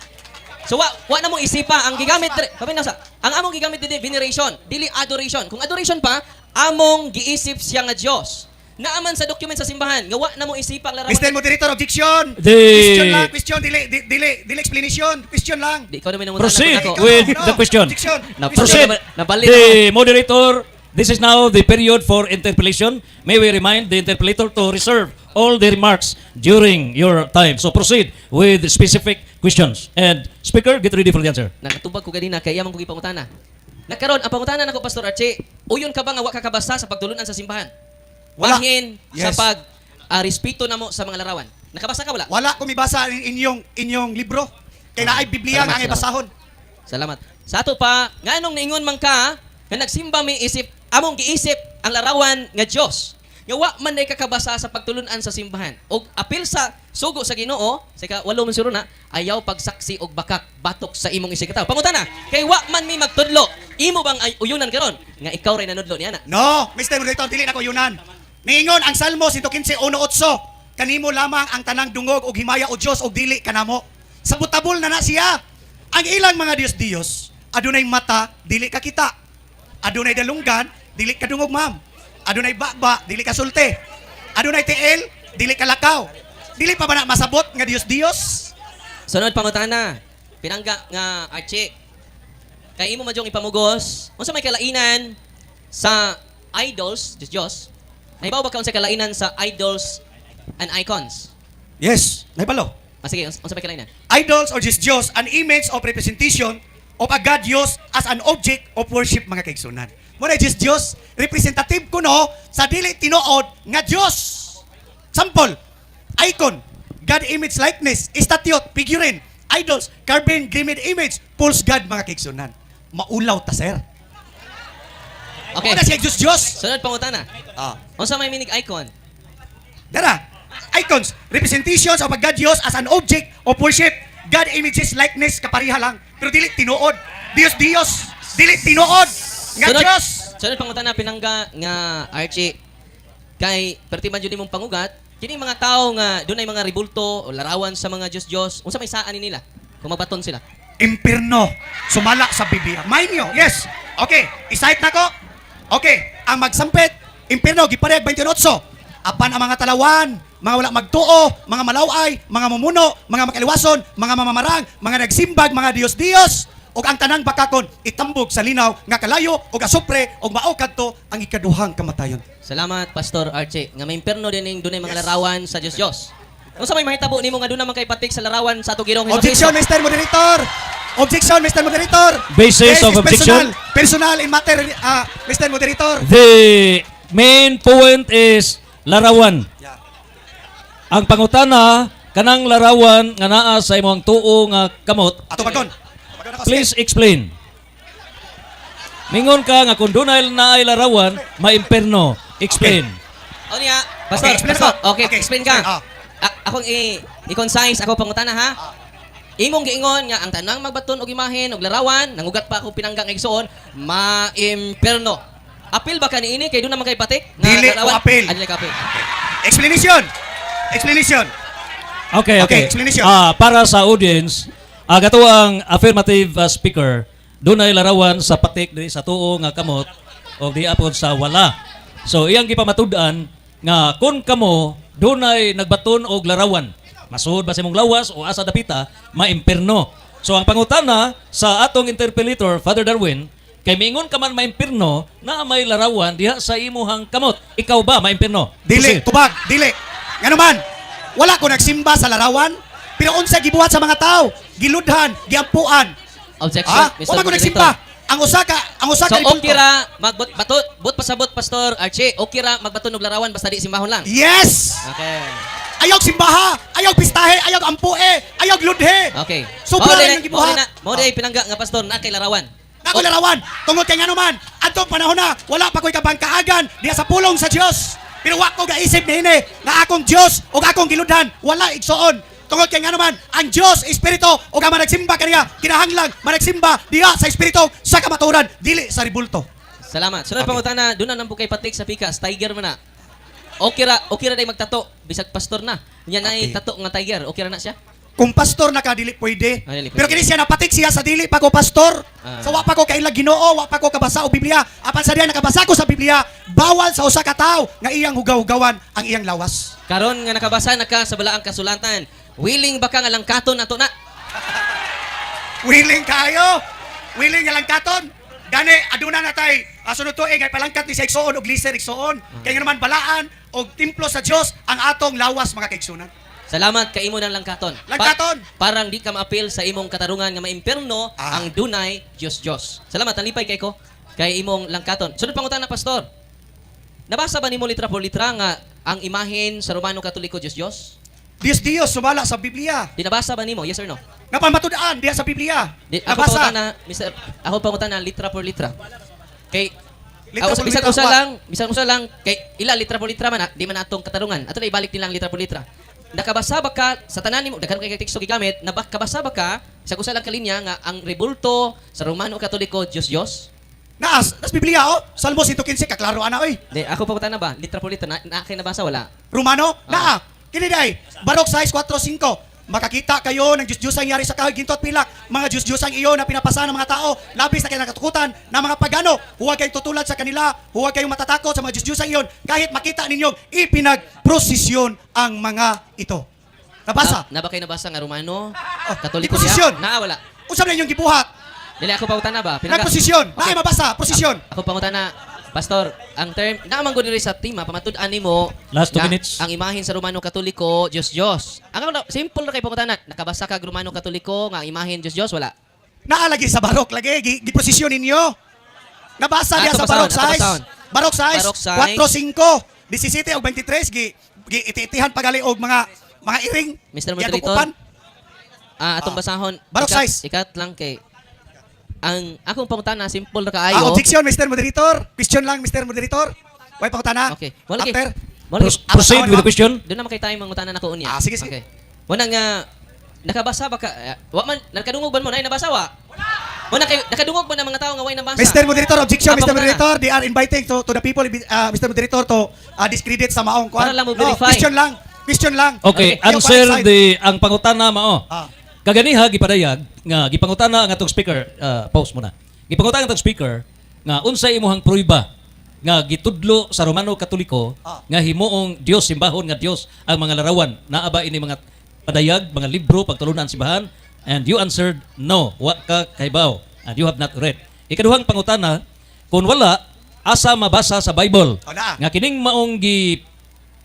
So wa na mo isipa ang gigamit dire, paminaw sa. Ang among gigamit diri veneration, dili adoration. Kung adoration pa, among giisip siya nga Dios. Naaman sa document sa simbahan, nga wa na mo isipa ang larawan. Mr. Moderator, objection. Question lang, question, dili dili dili, dili explanation, question lang. Di ikaw naman ang Proceed ako. with No, the question. Objection. Proceed. Nabalik The moderator, this is now the period for interpellation. May we remind the interpellator to reserve all the remarks during your time. So proceed with specific questions. And speaker, get ready for the answer. Nakatubag ko ganina kay iyamang ko gipangutana. Nakaron ang pangutana nako, Pastor Archie, uyon ka ba nga wa ka kabasa sa pagtulunan sa simbahan? Wala. Bahin sa Yes. pag respeto namo sa mga larawan. Nakabasa ka wala? Wala ko mibasa ang inyong inyong libro. Kay naay Biblia Salamat, nga ang salamat. basahon. Salamat. Sa ato pa, nganong naingon man ka Nga nagsimba mi isip among giisip ang larawan nga Dios. Nga wa man day kakabasa sa pagtulunan sa simbahan. Og apil sa sugo sa Ginoo, sa ika-8 man siguro na, ayaw pagsaksi og bakak batok sa imong isig katawo. Pangutana, kay wa man mi magtudlo, imo bang ay uyunan karon nga ikaw ray nanudlo niya na? No, Mr. Moderator, dili na ko yunan. Niingon ang Salmo 115:1-8, kanimo lamang ang tanang dungog og himaya o Dios og dili kanamo. Sabutabol na na siya. Ang ilang mga Dios-Dios, adunay mata, dili ka kita. Adunay dalunggan, dili ka dungog, ma'am. Adunay baba, dili ka sulte. Adunay tiil, dili ka lakaw. Dili pa ba na masabot nga Dios-Dios? Sunod pangutana, pinangga nga Archie. Kay imo madyong ipamugos, unsa may kalainan sa idols, Diyos Diyos? Nahibaw ba ka unsa kalainan sa idols and icons? Yes, naibalo. Ah, sige, unsa may kalainan? Idols or Diyos Diyos, an image of representation of a God Diyos as an object of worship, mga kaigsunan. Muna Diyos Diyos, representative kuno sa dili tinuod nga Diyos. Sample, icon, God image likeness, statue, figurine, idols, carved graven image, false God, mga kaigsunan. Maulaw ta, sir. Okay. Muna siya Diyos Diyos. Sunod pangutana. Ah. Unsa may meaning icon? Dara, icons, representations of a God Diyos as an object of worship. God images likeness, kapariha lang. Pero dili tinuod. Diyos Diyos, dili tinuod. Nga Sunod, Diyos. Sunod pangutana, pinangga nga Archie. Kay perti man jud imong pangugat, kini mga tao nga dunay mga ribulto o larawan sa mga Diyos Diyos, unsa may saan ni nila kung mabaton sila? Impirno, sumala sa Biblia. Mind nyo, yes. Okay, isite na ko. Okay, ang magsampit, impirno, giparehag 28. Apan ang mga talawan, mga wala magtuo, mga malaway, mga mumuno, mga makaliwason, mga mamamarang, mga nagsimbag, mga Diyos-Diyos, ug ang tanang bakakon itambog sa linaw nga kalayo ug asupre ug mao kadto ang ikaduhang kamatayon. Salamat, Pastor Archie. Nga may imperno din ning dunay mga Yes. larawan sa Diyos Diyos. Unsa may mahitabo nimo nga duna man kay patik sa larawan sa atong Ginoong Objection, Hesukristo? Mr. Moderator. Objection, Mr. Moderator. Basis This of is objection. Personal, personal in matter, Mr. Moderator. The main point is larawan. Yeah. Ang pangutana kanang larawan nga naa sa imong tuo nga kamot, Ato bagon. Bagon ako, sige. please explain. Mingon ka nga kung dunay naay larawan, maimperno. Explain. O niya, Pastor, Okay, explain Pastor, ako. okay, Okay, explain ka. explain, ah. Akong i-concise ako pangutana ha. Imong giingon nga ang tanang magbaton og imahen og larawan, nangugat pa ako pinanggang igsoon, maimperno. Apil ba ka niini kay duna man kay patik? Nga Dili ko larawan? apil. Ah, dili ka apil. Explanation. Explanation. Okay. Okay, Okay. explanation. Para sa audience, gato ang affirmative speaker, dunay larawan sa patik diri sa tuo nga kamot o di apod sa wala. So iyang gipamatud-an nga kung kamo dunay nagbaton og larawan, masuod ba sa imong lawas o asa dapita, maimperno. So ang pangutana sa atong interpellator, Father Darwin, kay miingon ka man maimpirno, na may larawan diha sa imuhang kamot. Ikaw ba maimpirno? Dili, Proceed. tubag, dili. Ngano man, wala ko nagsimba sa larawan, pero unsa gibuhat sa mga tao? Giludhan, giampuan. Objection, Ah, Mr. wala ko Moderator. nagsimba. Ang usa ka So ribulto. okay ra magbot bato bot pasabot, Pastor Archie, okay ra magbaton og larawan basta di simbahon lang. Yes! Okay. Ayaw simbaha, ayaw pistahe, ayaw ampue, ayaw gludhe. Okay. Sobra Mao rin di- ang gibuhat. Mao di pinangga nga pastor na kay larawan. Ako larawan, tungod kay ngano man, adtong panahon na wala pa ko'y kabangkaagan diha sa pulong sa Dios. Pero wa ko gaisip niini nga akong Dios ug akong giludhan wala igsoon. Tungod kay ngano man, ang Dios espiritu ug ang managsimba kaniya kinahanglan managsimba diha sa espiritu sa kamatuoran, dili sa ribulto. Salamat. Sunod Okay. pangutana, doon na nang bukay patik sa pikas, tiger man na. Okay ra day magtato bisag pastor na. Nya na Okay. tato nga tiger, okay ra na siya. Kung pastor na ka, dili pwede. Ah, dili pwede. Pero kini siya napatik siya sa dili pa ko pastor. Ah. Sa wa pa ko kaila Ginoo, wa pa ko kabasa og Biblia. Apan sa diya nakabasa ko sa Biblia, bawal sa usa ka tawo nga iyang hugaw-hugawan ang iyang lawas. Karon nga nakabasa na ka sa balaang kasulatan, willing ba ka nga langkaton ato na? Willing kayo. Willing nga langkaton. Gani aduna na tay sunod tuig ay palangkat ni sa igsoon og liser igsoon. Kay nga naman balaan og templo sa Dios ang atong lawas, mga kaigsunan. Salamat kay imo ng langkaton. Langkaton! Parang di ka maapil sa imong katarungan nga maimpierno ang dunay Dios Dios. Salamat, nalipay kay ko kay imong langkaton. Sunod pangutana, pastor. Nabasa ba nimo litra por litra nga ang imahen sa Romano Katoliko Dios Dios? Dios Dios sumala sa Biblia. Dinabasa ba nimo? Yes or no? Napamatud-an diha sa Biblia. Di, ako Nabasa. pangutana, Mr. Ako pangutana litra por litra. Kay Litra Ah, por bisan litra, usa wa. lang, bisan usa lang kay ila litra por litra man, ah, di man atong katarungan. Ato na ibalik nilang litra por litra. Nakabasa ba ka sa tanan nimo, daghan kay teksto gigamit, nabasa ba ka sa usa lang ka linya nga ang rebulto sa Romano Katoliko Dios Dios? Naas, nas Biblia oh. Salmo 115 kaklaro ana oy. Di ako pangutana ba, litra por litra na kay nabasa wala? Romano, naa. Kini day, Barok 6 4 5. Makakita kayo ng Diyos-Diyosang yari sa kahoy, ginto at pilak. Mga Diyos-Diyosang iyo na pinapasa ng mga tao, labis na kinakatakutan ng mga pagano. Huwag kayong tutulad sa kanila, huwag kayong matatakot sa mga Diyos-Diyosang iyon, kahit makita ninyong ipinagprosesyon ang mga ito. Nabasa? Na, na ba kay nabasa nga Romano Oh, Katoliko di-posisyon. diha? Naa wala. Unsa man inyong gibuhat? Dili ako pangutana ba? Pinaka- Nagposisyon. Naay mabasa, posisyon. Ako pangutana, Pastor, ang term naa man gud diri sa tema pamatud-an nimo Last 2 nga minutes. ang imahen sa Romano Katoliko Dios Dios. Ang ako simple ra kay pangutana, nakabasa kag Romano Katoliko nga ang imahen Dios Dios wala? Naa lagi sa Barok lagi giprosesyon ninyo. Nabasa diya Ato sa Barok basahon, ato 6. basahon. Barok 6, Barok 6. 4 5, 17 og 23 gi iti-itihan pagali og mga iring. Mr. Moderator. Giagukupan. Ah, atong basahon. Barok ikat, size. Ikat lang kay ang akong pangutana simple ra kaayo. Ah, objection, Mr. Moderator. Question lang, Mr. Moderator. Way pangutana. Okay. Wala kay. After. Wala kay. Proceed with the question. Doon naman kay tayo mangutana nako unya. Ah, sige, sige. Okay. Wala nga nakabasa ba ka wa man nakadungog ba mo nay nabasa wa? Wala. Wala kay nakadungog ba ng mga tao nga way nabasa? Mr. Moderator, objection, Ah, Mr. pangutana. Moderator. They are inviting to the people, Mr. Moderator, to discredit sa maong kuan. Para lang mo No, verify. question lang. Question lang. Okay, Ayaw answer pa-excite. the ang pangutana mao. Ah. Kaganiha gipadayag nga gipangutana ang atong speaker, pause muna. Gipangutana ang atong speaker nga unsay imuhang pruiba nga gitudlo sa Romano Katoliko nga himuong Dios, simbahon nga Dios ang mga larawan. Naa ba ini mga padayag, mga libro pagtulunan ang simbahan? And you answered no, wa ka kahibaw and you have not read. Ikaduhang pangutana, kung wala, asa mabasa sa Bible Oh, naa. nga kining maong gi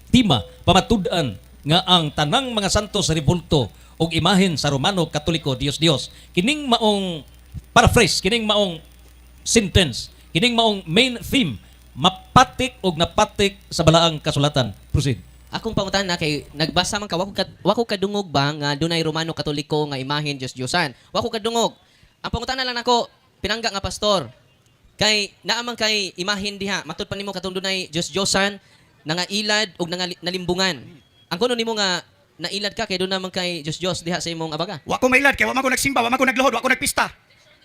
tema pamatud-an nga ang tanang mga santo sa rebulto og imahen sa Romano Katoliko Dios Dios? Kining maong paraphrase, kining maong sentence, kining maong main theme, mapatik og napatik sa balaang kasulatan. Proceed. Akong pangutana kay nagbasa man ka, wa ko kadungog ba nga dunay Romano Katoliko nga imahen Dios Diosan. Wa ko kadungog. Ang pangutana lang nako, pinangga nga pastor. Kay naa man kay imahen diha, matud pa nimo katong dunay Dios Diosan nangailad og nalimbungan. Ang kuno nimo nga nailad ka kay doon naman kay Dios Dios diha sa imong abaga. Wa ko mailad kay wa man ko nagsimba, wa man ko nagluhod, wa ko nagpista.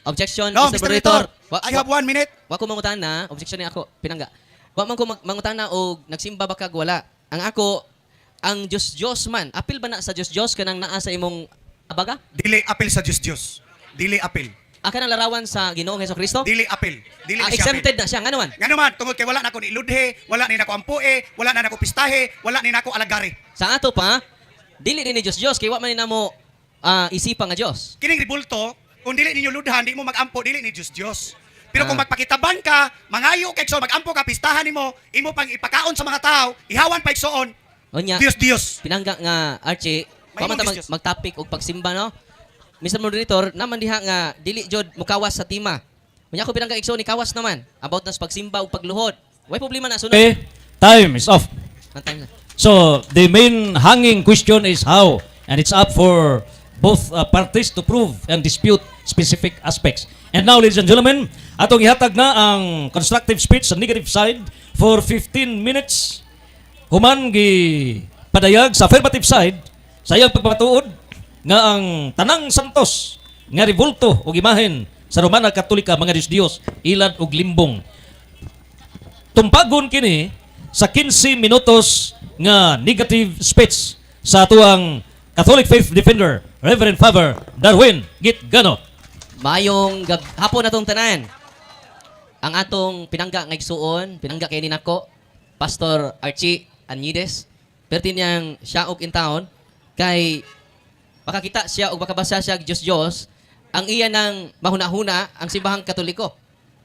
Objection, No, Mr. Mr. Moderator. Wa, I have 1 minute. wa ko mangutana, objection ni ako, pinangga. Wa man ko mangutana og nagsimba ba kag wala. Ang ako, ang Dios Dios man, apil ba na sa Dios Dios kanang naa sa imong abaga? Dili apil sa Dios Dios. Dili apil. Aka nang larawan sa Ginoong Hesus Kristo? Dili apil. Dili Ah, na siya apil. exempted na siya ngano man? Ngano man, tungod kay wala na ako ni iludhe, wala ni nako ampue, wala na nako pistahe, wala ni nako alagari. Sa ato pa, dili din ni Dios Dios kay wa man ni namo isipa nga Dios. Kining ribulto, kung dili ninyo ludhan, di mo magampo, dili ni Dios Dios. Pero kung magpakitabang ka, mangayo kay igsoon, magampo ka, pistahan nimo, imo pang ipakaon sa mga tao, ihawan pa igsoon, Unya, Dios Dios. Pinangga nga Archie, May wa man ta imong Dios Dios. mag-topic og pagsimba, no? Mr. Moderator, naman diha nga dili jud mukawas sa tema. Unya ako pinangga igsoon ni kawas naman about na sa pagsimba ug pagluhod. Way problema na sunod. Okay, time is off. Ang time na. So the main hanging question is how, and it's up for both parties to prove and dispute specific aspects. And now, ladies and gentlemen, atong ihatag na ang constructive speech sa negative side for 15 minutes. Human gi padayag sa affirmative side sa iyang pagpamatuod nga ang tanang santos nga rebulto og imahen sa Romana Katolika mga Diyos Diyos, ilad og limbong. Tumpagon kini sa 15 minutos nga negative speech sa atuang Catholic Faith Defender, Reverend Father Darwin Gitgano. Mayong hapon atong tanan. Ang atong pinangga nga igsuon, pinangga kay ni nako, Pastor Archie Anyides. Perti niyang siya og in town kay makakita siya og makabasa siya og Dios Dios, ang iya ng mahuna-huna ang simbahang Katoliko.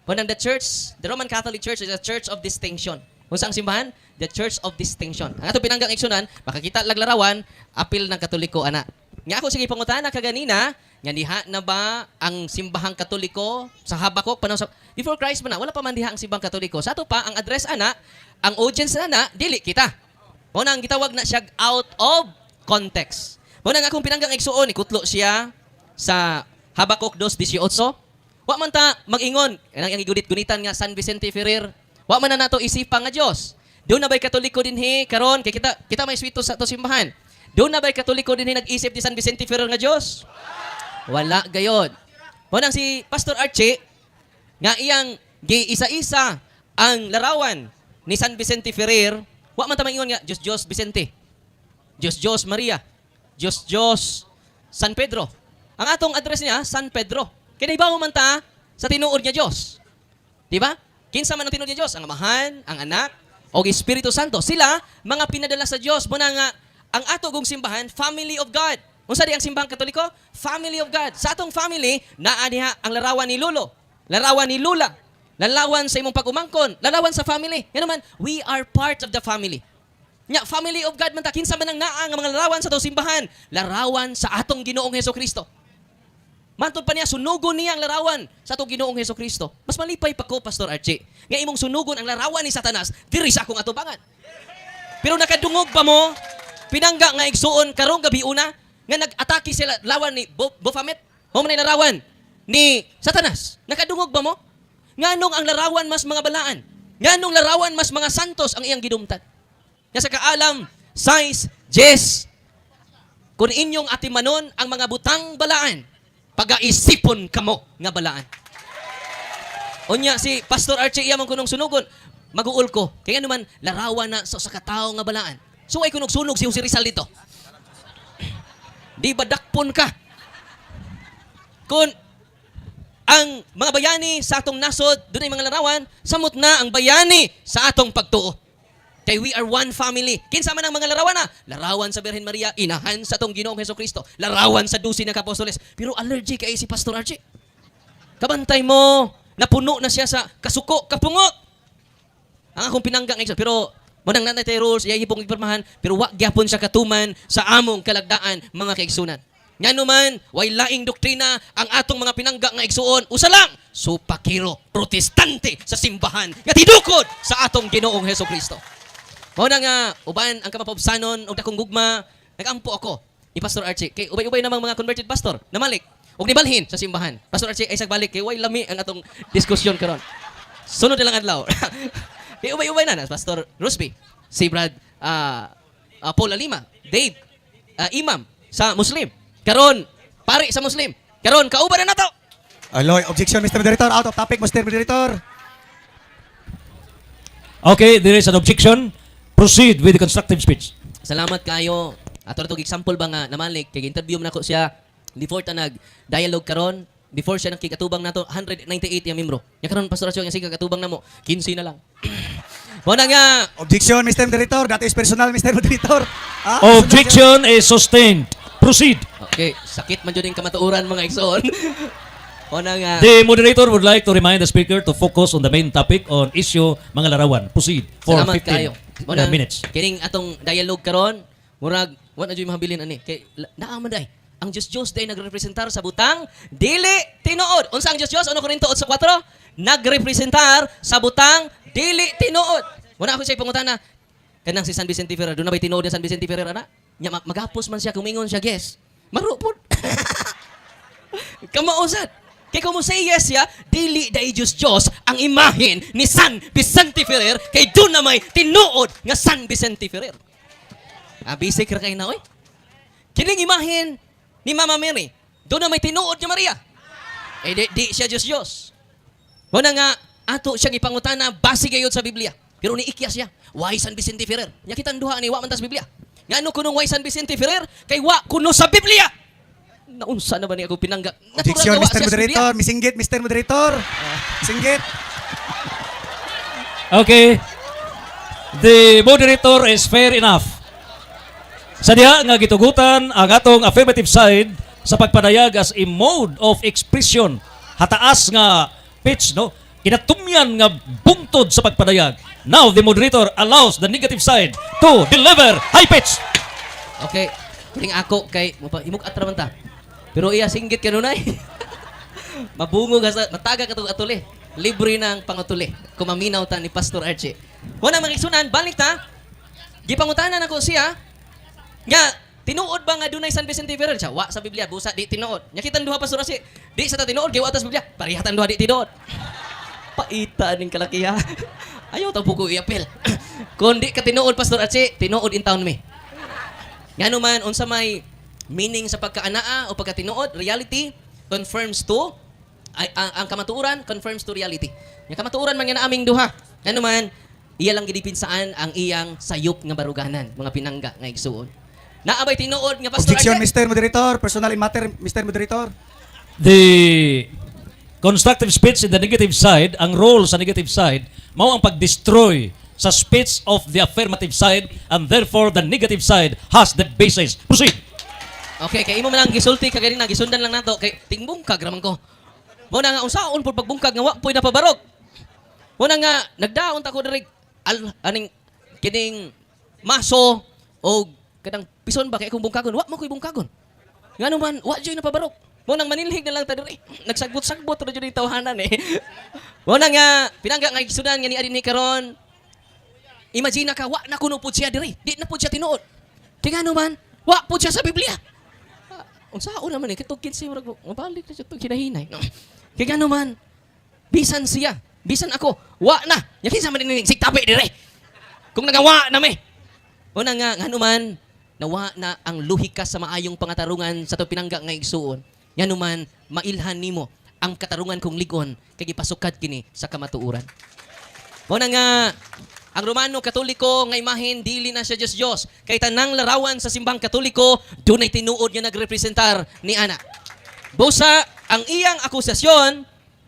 Kunang the church, the Roman Catholic Church is a church of distinction. Kung saan ang simbahan? The Church of Distinction. Ang atong pinanggang igsunan, makakita laglarawan, apil ng Katoliko ana. Nga ako sige pangutana kaganina, nga diha na ba ang simbahang Katoliko sa Habakuk panahon sa before Christ man na, wala pa man diha ang simbahang Katoliko. Sa ato pa ang address ana, ang audience ana dili kita. Mao na ang gitawag na siya out of context. Mao na ang akong pinanggang igsuon, ikutlo siya sa Habakuk 2:18. Wa man ta mag-ingon, kanang iyang gigunit-gunitan nga San Vicente Ferrer. Wa man na nato isipa nga Dios. Duna ba'y Katoliko dinhi karon kay kita kita may swito sa ato simbahan? Duna ba'y Katoliko dinhi nag-isip ni San Vicente Ferrer nga Dios? Wala gayod. Mao nang si Pastor Archie nga iyang giisa-isa ang larawan ni San Vicente Ferrer, wa man ta maingon nga Diyos Diyos Vicente, Diyos Diyos Maria, Diyos Diyos San Pedro. Ang atong address niya, San Pedro. Kay nahibaw man ta sa tinuod nga Dios. Di ba? Kinsa man ang tinuod nga Dios? Ang Amahan, ang Anak, o Espiritu Santo. Sila mga pinadala sa Dios. Muna nga ang ato gong simbahan, family of God. Unsa di ang simbahang Katoliko? Family of God. Sa atong family, naa diha ang larawan ni Lolo, larawan ni Lula, larawan sa imong pag-umangkon, larawan sa family. Yan naman, we are part of the family. Nya, family of God man ta, kinsa man ang naa nga mga larawan sa atong simbahan? Larawan sa atong Ginoong Hesus Kristo. Mantod pa niya, sunugon niya ang larawan sa atong Ginoong Hesus Kristo. Mas malipay pa ko, Pastor Archie, nga imong sunugon ang larawan ni Satanas diri sa akong atubangan. Pero nakadungog ba mo, pinangga nga igsuon karong gabi una, nga nag-atake sila lawan ni Baphomet? Mo man larawan ni Satanas. Nakadungog ba mo? Nganong ang larawan mas mga balaan? Nganong larawan mas mga santos ang iyang gidumtan? Nga sa kaalam, size, Jess, kung inyong atimanon ang mga butang balaan, pagaisipon kamo nga balaan. Unya si Pastor Archie iya man kunong sunugon, maguol ko. Kaya naman larawan na sa usa ka tawo nga balaan. So ay kunog sunog si Jose Rizal dito. Di ba dakpon ka? Kung ang mga bayani sa atong nasod, dunay mga larawan, samot na ang bayani sa atong pagtuo. Kay we are one family. Kinsa man ang mga larawan na? Larawan sa Birhen Maria, inahan sa atong Ginoong Hesus Kristo. Larawan sa 12 na kapostoles. Pero allergy kay si Pastor Archie. Kabantay mo, napuno na siya sa kasuko, kapungot. Ang akong pinangga ngayon. Pero manang nanay tayo rules, iya ipong ipirmahan, pero wa gyapon siya katuman sa among kalagdaan, mga kaigsunan. Ngano man, way laing doktrina ang atong mga pinangga nga igsuon. Usa lang, supakiro, protestante sa simbahan nga tidukod sa atong Ginoong Hesus Kristo. Mao na nga uban ang kamapobsanon og dakong gugma, nagampo ako ni Pastor Archie kay ubay-ubay namang mga converted pastor namalik og nibalhin sa simbahan. Pastor Archie ay balik kay way lami ang atong diskusyon karon. Sunod na lang adlaw. Kay ubay-ubay na na Pastor Rusby, si Brad Paul Alima, Dave, Imam sa Muslim. Karon pari sa Muslim. Karon kauban na nato. Aloy, objection, Mr. Moderator. Out of topic, Mr. Moderator. Okay, there is an objection. Proceed with the constructive speech. Salamat kayo. Ato na example ba nga namalik kay interview man nako siya before ta nag dialogue karon, before siya nakikatubang nato 198 yung membro. Nya karon, Pastor Archie, nga sige katubang namo 15 na lang. Mo na nga. Objection, Mr. Moderator. That is personal, Mr. Moderator. Ah, Objection is sustained. Proceed. Okay, sakit man jud yung kamatuoran, mga igsoon. Mo na nga. The moderator would like to remind the speaker to focus on the main topic on issue mga larawan. Proceed for Salamat 15 kayo. Mo na, minutes. kining atong dialogue karon, murag wa na jud mahabilin ani. Kay naa man day. Ang Diyos Diyos day nagrepresentar sa butang dili tinuod. Unsa ang Diyos Diyos? 1 Korinto 8:4? Nagrepresentar sa butang dili tinuod. Muna ako siya pangutana. Kanang si San Vicente Ferrer, duna bay tinuod ni San Vicente Ferrer ana? Nya magapos man siya kumingon siya yes. Maro pud. Kamausad. Kay kung mo say yes siya, dili dai Diyos Diyos ang imahen ni San Vicente Ferrer kay duna may tinuod nga San Vicente Ferrer. Ah, basic ra kay na oy. Kining imahen ni Mama Mary, duna may tinuod nga Maria. Eh di, di siya Diyos Diyos. Muna nga ato siyang ipangutana base gayud sa Biblia. Pero niikya siya. Why San Vicente Ferrer? Nya kitang duha ni wa man tas Biblia. Ngano kunong why San Vicente Ferrer? Kay wa kuno sa Biblia. Naunsa na ba ni ako pinangga? Natural Objection, nga wa Mr. siya sa Biblia. Moderator. Misinggit, Mr. Moderator. Singgit. Okay. The moderator is fair enough. Sa diha nga gitugutan ang atong affirmative side sa pagpadayag as a mode of expression, hataas nga pitch, no? Kinatumyan nga bungtod sa pagpadayag. Now the moderator allows the negative side to deliver high pitch. Okay. Kining ako kay himuk atra man ta. Pero iya singgit kanunay. Mabungog sa mataga katong atuli. Libre na ang pangatuli. Kumaminaw ta ni Pastor Archie. Wala mga igsunan, balik ta. Gipangutanan nako siya nga tinuod ba nga dunay San Vicente Ferrer siya? Wa sa Biblia, busa di tinuod. Nya kitang duha, Pastor Archie. Di sa ta tinuod kay wa ta sa Biblia. Pareha tang duha di tinuod. Paita ning kalakiha. Ayaw ta ko i-appeal. Kung di ka tinuod, Pastor Archie, tinuod in town me. Ngano man unsa may meaning sa pagkaanaa o pagkatinuod, reality confirms to ay, ang kamatuoran confirms to reality. Nga kamatuoran man nga naaming duha. Ngano man iya lang gidipinsaan ang iyang sayop nga baruganan, mga pinangga nga igsuon. Naa bay tinuod nga, Pastor Objection, Archie? Mr. Moderator. Personal in matter, Mr. Moderator. The constructive speech in the negative side, ang role sa negative side, mao ang pag-destroy sa speech of the affirmative side, and therefore the negative side has the basis. Proceed. Okay, kay imo man lang gisulti kaganina, gisundan lang nato kay tingbungkag raman ko. Mo na nga unsaon pud pagbungkag nga wa poy napabarog. Mo na nga nagdaon ta ko diri al, aning kining maso og kanang pison ba kay akong bungkagon, wa man koy bungkagon. Ngano man wa joy napabarog. Mo nang manilhig na lang ta diri. Nagsagbot-sagbot ra jud yung tawhanan eh. Mo na nga pinangga nga gisudan nga ni adin ni karon. Imagine ka wa na kuno pud siya diri. Di na pud siya tinuod. Kay ngano man wa pud siya sa Biblia. Ah, unsaon naman eh katong 15 murag mabalik na siya tong hinahinay. No. Kay ngano man bisan siya, bisan ako, wa na. Nya kinsa man ini sigtabi dire. Kung nagawa na me. Una nga ngano man nawa na ang luhika sa maayong pangatarungan sa to pinangga nga igsuon. Ngano man mailhan nimo ang katarungan kong ligon kay gipasukad kini sa kamatuoran. Mao na nga ang Romano Katoliko nga imahen dili na siya Diyos Diyos. Kay tanang larawan sa simbang Katoliko dunay tinuod nga nagrepresentar ni ana. Busa ang iyang akusasyon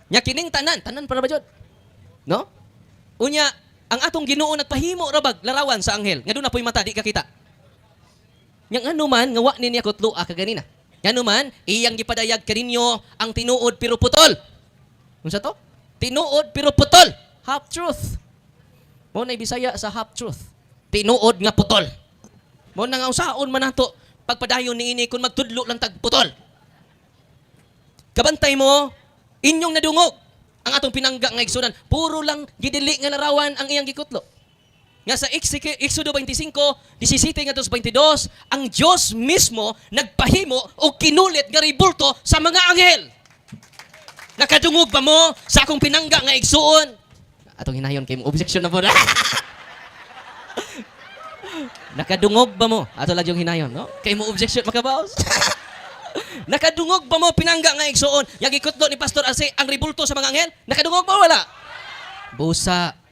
nya kining tanan, tanan para ba jud? No? Unya ang atong Ginoo nagpahimo ra bag larawan sa anghel nga duna poy mata di ka kita. Nya ngano man nga wa ni niya kutloa kaganina. Ngano man iyang gipadayag kaninyo ang tinuod pero putol. Unsa to? Tinuod pero putol. Half truth. Mo na Bisaya sa half truth. Tinuod nga putol. Mo na nga usaon man nato pagpadayon niini kung magtudlo lang tag putol. Kabantay mo, inyong nadungog ang atong pinangga nga igsunan. Puro lang gidili nga larawan ang iyang gikutlo. Nga sa Exodo 25, 17 ngadto sa 22, ang Dios mismo nagpahimo o kinulit nga ribulto sa mga anghel. Nakadungog ba mo sa akong pinangga nga igsuon? Atong hinayon kay mo objection na po. Nakadungog ba mo? Ato lang yung hinayon, no? Kay mo objection makabaos. Nakadungog ba mo pinangga nga igsuon? Yang gikutlo ni Pastor Ase ang ribulto sa mga anghel? Nakadungog ba o wala? Busa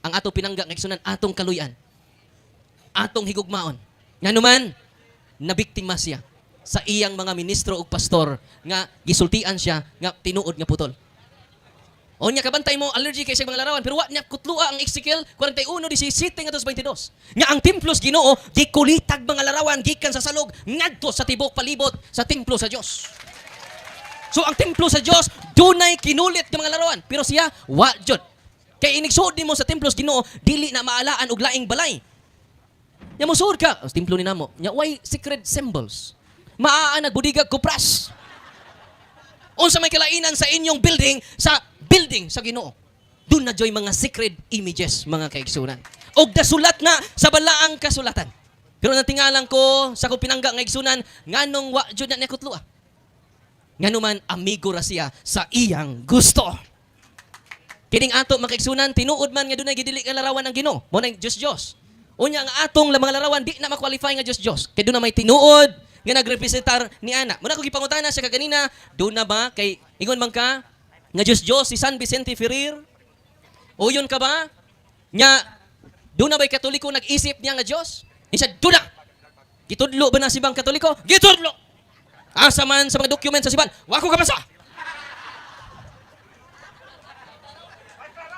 ang ato pinangga nga igsunan atong kaluyan. Atong higugmaon. Nganuman nabiktima siya sa iyang mga ministro ug pastor nga gisultian siya nga tinuod nga putol. Unya kabantay mo, allergy kay sa mga larawan, pero wa niya kutlua ang Ezekiel 41:17 ngadto sa 22. Nga ang templo sa Ginoo gikulitag mga larawan gikan sa salog ngadto sa tibok palibot sa templo sa Dios. So ang templo sa Dios dunay kinulit nga mga larawan, pero siya wa jud. Kay inigsuod nimo sa templo sa Ginoo, dili na maalaan og laing balay. Nya mosuod ka, oh, templo ni namo. Nya way sacred symbols. Maa nagbudigag kupras. Unsa may kalainan sa inyong building sa building sa Ginoo. Doon na joy mga sacred images, mga kaigsunan. Og nasulat na sa balaang kasulatan. Pero natingalan ko sa akong pinangga nga igsunan nganong wa jud na niya kutlua. Ngano man amigo ra siya sa iyang gusto. Kining ato mga kaigsunan, tinuod man nga dunay gidili nga larawan ang Ginoo. Mo nang Dios Dios. Unya ang atong mga larawan di na ma-qualify nga Dios Dios. Kay doon na may tinuod nga nagrepresentar ni ana. Muna ko gipangutana siya kaganina, doon na ba kay ingon man ka nga Dios Dios si San Vicente Ferrer? Uyon ka ba? Nya doon na ba'y Katoliko nag-isip niya nga Dios? Isa doon na. Gitudlo ba na si bang Katoliko? Gitudlo. Asa man sa mga document sa siban, wa ko kabasa.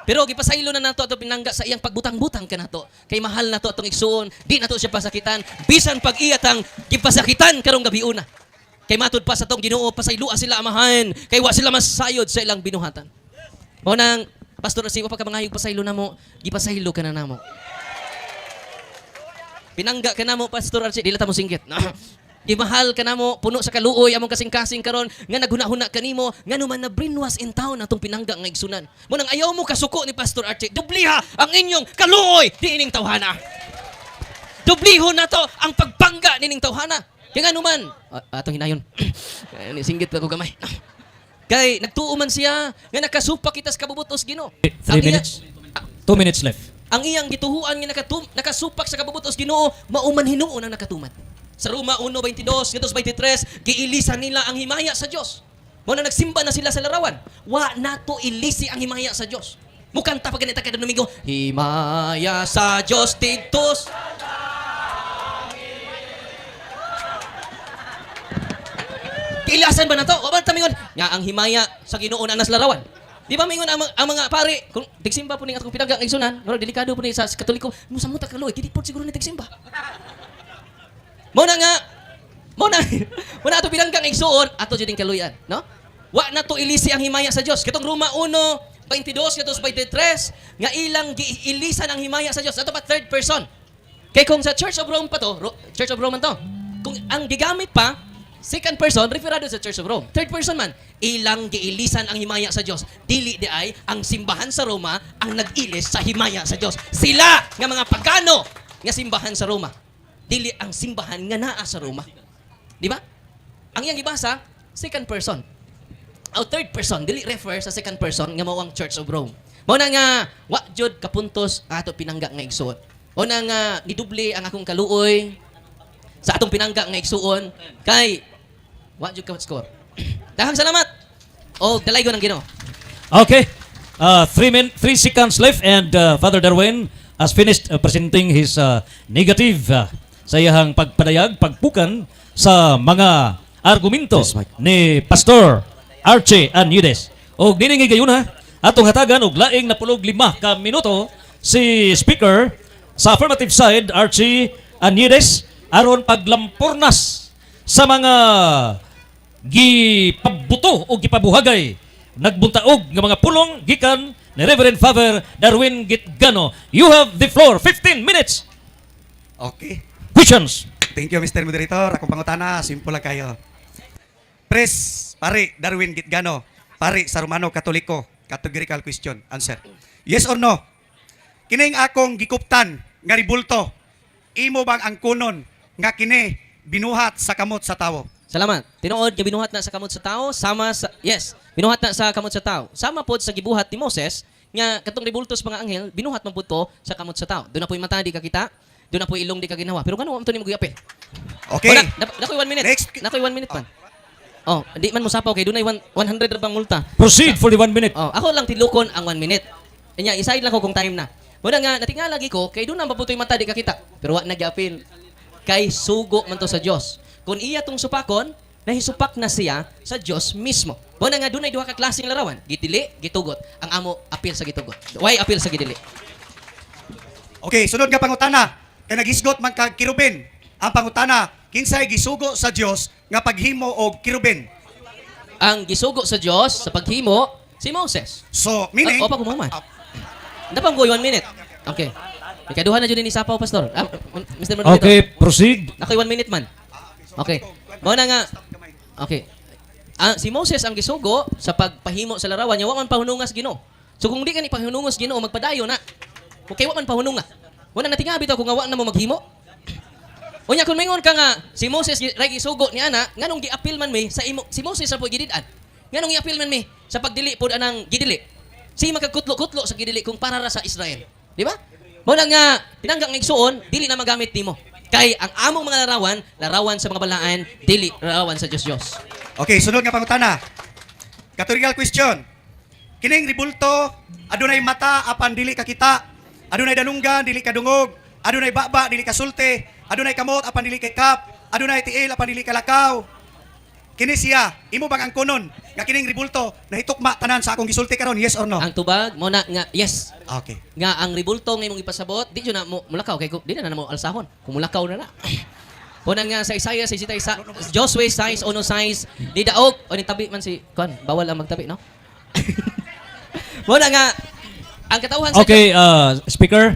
Pero gipasaylo na nato ato pinangga sa iyang pagbutang-butang kanato. Kay mahal nato atong igsuon, di nato siya pasakitan bisan pag iyatang gipasakitan karong gabi una. Kay matud pa sa atong Ginoo, pasayloa sila, Amahan, kay wa sila masayod sa ilang binuhatan. Mao nang Pastor Asi, wa pa ka mangayog pasaylo namo, gipasaylo ka na namo. Pinangga ka namo, Pastor Archie, dili ta mo singgit. No. Gimahal ka namo, puno sa kaluoy among kasing-kasing karon nga naghuna-huna kanimo ngano man na brainwash in town atong pinangga nga igsunan. Mo nang ayaw mo kasuko ni Pastor Archie, dubliha ang inyong kaluoy diining tawhana. Dublihon nato ang pagbangga nining tawhana. Kaya ngano man, atong hinayon. Ni singgit pa ko gamay. Kay nagtuo man siya nga nakasupak kita sa kabubut-os Ginoo. 3 Ang iya- minutes. 2 minutes left. Ang iyang gituhuan nga nakasupak sa kabubut-os Ginoo, mao man hinuon ang nakatuman. Sa Roma 1:22 ngadto sa 23, giilisan nila ang himaya sa Dios. Mao na nagsimba na sila sa larawan. Wa nato ilisi ang himaya sa Dios. Mukanta pa ganita kada Domingo, "Himaya sa Dios didto." Kilasan ba na to? Wa ba ta mingon nga ang himaya sa Ginoo na nas larawan? Di ba mingon ang mga pare kung tigsimba po ning atong pinangga ang igsunan, murag delikado po ni sa Katoliko, mo sa muta kaloy, kini po siguro ni tigsimba. Mao na ato pinanggang igsuon, ato jud ning kaluyan, no? Wa na to ilisi ang himaya sa Dios. Katong Roma 1:22 ngadto sa 23 nga ilang giilisan ang himaya sa Dios. Ato pa third person. Kay kung sa Church of Rome pa to, Church of Rome man to. Kung ang gigamit pa second person, referado sa Church of Rome. Third person man, ilang giilisan ang himaya sa Dios. Dili di ay ang simbahan sa Roma ang nag-ilis sa himaya sa Dios. Sila nga mga pagano nga simbahan sa Roma. Dili ang simbahan nga naa sa Roma. Di ba? Ang iyang gibasa, second person. O third person, dili refer sa second person nga mao ang Church of Rome. Mao na nga wa jud kapuntos ang ato pinangga nga igsuon. Mao na nga niduble ang akong kaluoy sa atong pinangga nga igsuon kay wa jud ka score. Daghang salamat. O dalaygon ang Ginoo. Okay. 3 seconds left and Father Darwin has finished presenting his negative sa iyahang pagpadayag, pagpukan sa mga argumento Yes, Mike. ni Pastor Archie Anudes. Og nining higayon ha, atong hatagan og laing napulog 5 ka minuto si speaker sa affirmative side, Archie Anudes, aron paglampurnas sa mga gipabuto o gipabuhagay nagbuntaog nga mga pulong gikan ni Reverend Father Darwin Gitgano. You have the floor. 15 minutes. Okay. Questions. Thank you, Mr. Moderator. Akong pangutana, simple lang kayo. Pres, pare, Darwin Gitgano, pare sa Romano Katoliko, categorical question, answer. Yes or no? Kining akong gikuptan nga ribulto, imo bang ang kunon nga kini binuhat sa kamot sa tawo? Salamat. Tinuod nga binuhat na sa kamot sa tao sama sa, yes, binuhat na sa kamot sa tao. Sama pod sa gibuhat ni Moses nga katong rebultos mga anghel binuhat man pud to sa kamot sa tao. Doon na po'y mata di ka kita, doon na po'y ilong di ka ginawa. Pero ngano to nimo giapil? Okay. Wala, nakoy 1 minute. Next. Nakoy 1 minute man. Oh, di man mo sapaw kay dunay 100 ra bang multa. Proceed for the 1 minute. Oh, ako lang tilukon ang 1 minute. Nya iside lang ko kung time na. Wala nga natingala lagi ko kay doon na mabutoy mata di ka kita. Pero wa nagyapil. Kay sugo man to sa Dios. Kung iya tong supakon, nahisupak na siya sa Dios mismo. Wala nga dunay duha ka klaseng larawan, gidili, gitugot. Ang amo apil sa gitugot. Why apil sa gidili? Okay, sunod nga pangutana. Kay naghisgot man kag kirubin. Ang pangutana, kinsay gisugo sa Dios nga paghimo og kirubin? Ang gisugo sa Dios sa paghimo si Moses. So, meaning Ah, opa, kumuman. Napang ko 1 minute. Okay. Ikaduha na jud ni sapaw, Pastor. Ah, Mr. Moderator. Okay, proceed. Nakoy 1 minute man. Okay. Mao na nga. Okay. Ah, si Moses ang gisugo sa pagpahimo sa larawan niya, wa man pahunungas Ginoo. So kung di ka ni pahunungos Ginoo, magpadayon na. Okay, wa man pahununga. Wala na tingabi to kung nga wa na mo maghimo. Unya kung mingon ka nga si Moses ray gisugo ni ana, nganong giapil man mi sa imo si Moses sa po gidid-an. Nganong giapil man mi sa pagdili pod anang gidili. Si magkakutlo-kutlo sa gidili kung para ra sa Israel. Di ba? Mao na nga pinanggang igsuon dili na magamit nimo. Kay ang among mga larawan, larawan sa mga balaan, dili larawan sa Dios Dios. Okay, sunod nga pangutana. Categorical question. Kining ribulto, adunay mata apan dili kakita, adunay danunggan dili kadungog, adunay baba dili kasulti, adunay kamot apan dili kap, adunay tiil apan dili kalakaw. Kini siya, imo bang ang kunon nga kining ribulto nahitukma tanan sa akong gisulti karon, yes or no? Ang tubag mo na nga yes, Okay. nga ang ribulto nga imong ipasabot di jud na mo mulakaw kay di na na mo alsahon kung mulakaw na na. Kuna nga sa Isaiah 66, Joshua 6, 1 6 ni daog o ni tabi man si kon bawal ang magtabi, no? Mo na nga ang katawhan sa Okay, speaker,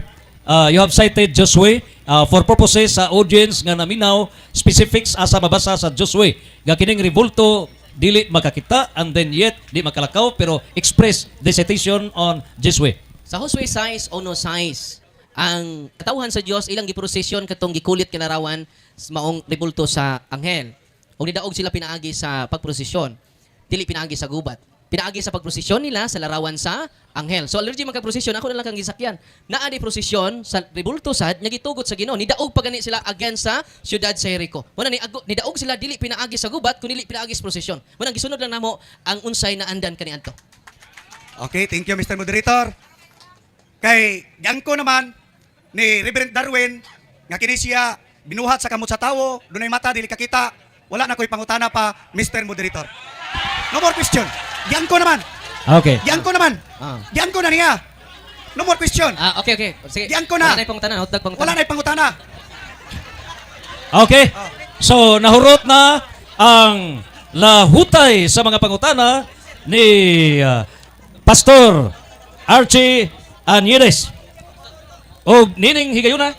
you have cited Josue for purposes sa audience nga naminaw specifics asa mabasa sa Josue nga kining rebulto dili makakita and then yet di makalakaw, pero express the citation on Josue. Sa Josue 6, 1 6, ang katawhan sa Dios ilang giprosesyon katong gikulit kinarawan sa maong rebulto sa anghel. Ug nidaog sila pinaagi sa pagprosesyon. Dili pinaagi sa gubat. Pinaagi sa pagprosesyon nila sa larawan sa anghel. So allergy man kag prosesyon, ako na lang kang gisakyan. Naa di prosesyon sa rebulto sad nga gitugot sa Ginoo. Nidaog pa gani sila against sa siyudad sa Jericho. Muna ni ago, nidaog sila dili pinaagi sa gubat kun dili pinaagi sa prosesyon. Muna gisunod lang namo ang unsay naandan kaniadto. Okay, thank you, Mr. Moderator. Kay giangko naman ni Reverend Darwin nga kini siya binuhat sa kamot sa tawo, dunay mata dili kakita, wala na ko'y pangutana pa, Mr. Moderator. No more question. Giangko naman. Giangko naman. Giangko na niya. No more question. Ah, okay. Sige. Giangko na. Wala na pangutana, hotdog pangutana. Wala na pangutana. Okay. So nahurot na ang lahutay sa mga pangutana ni Pastor Archie Anyeres. Og nining higayuna.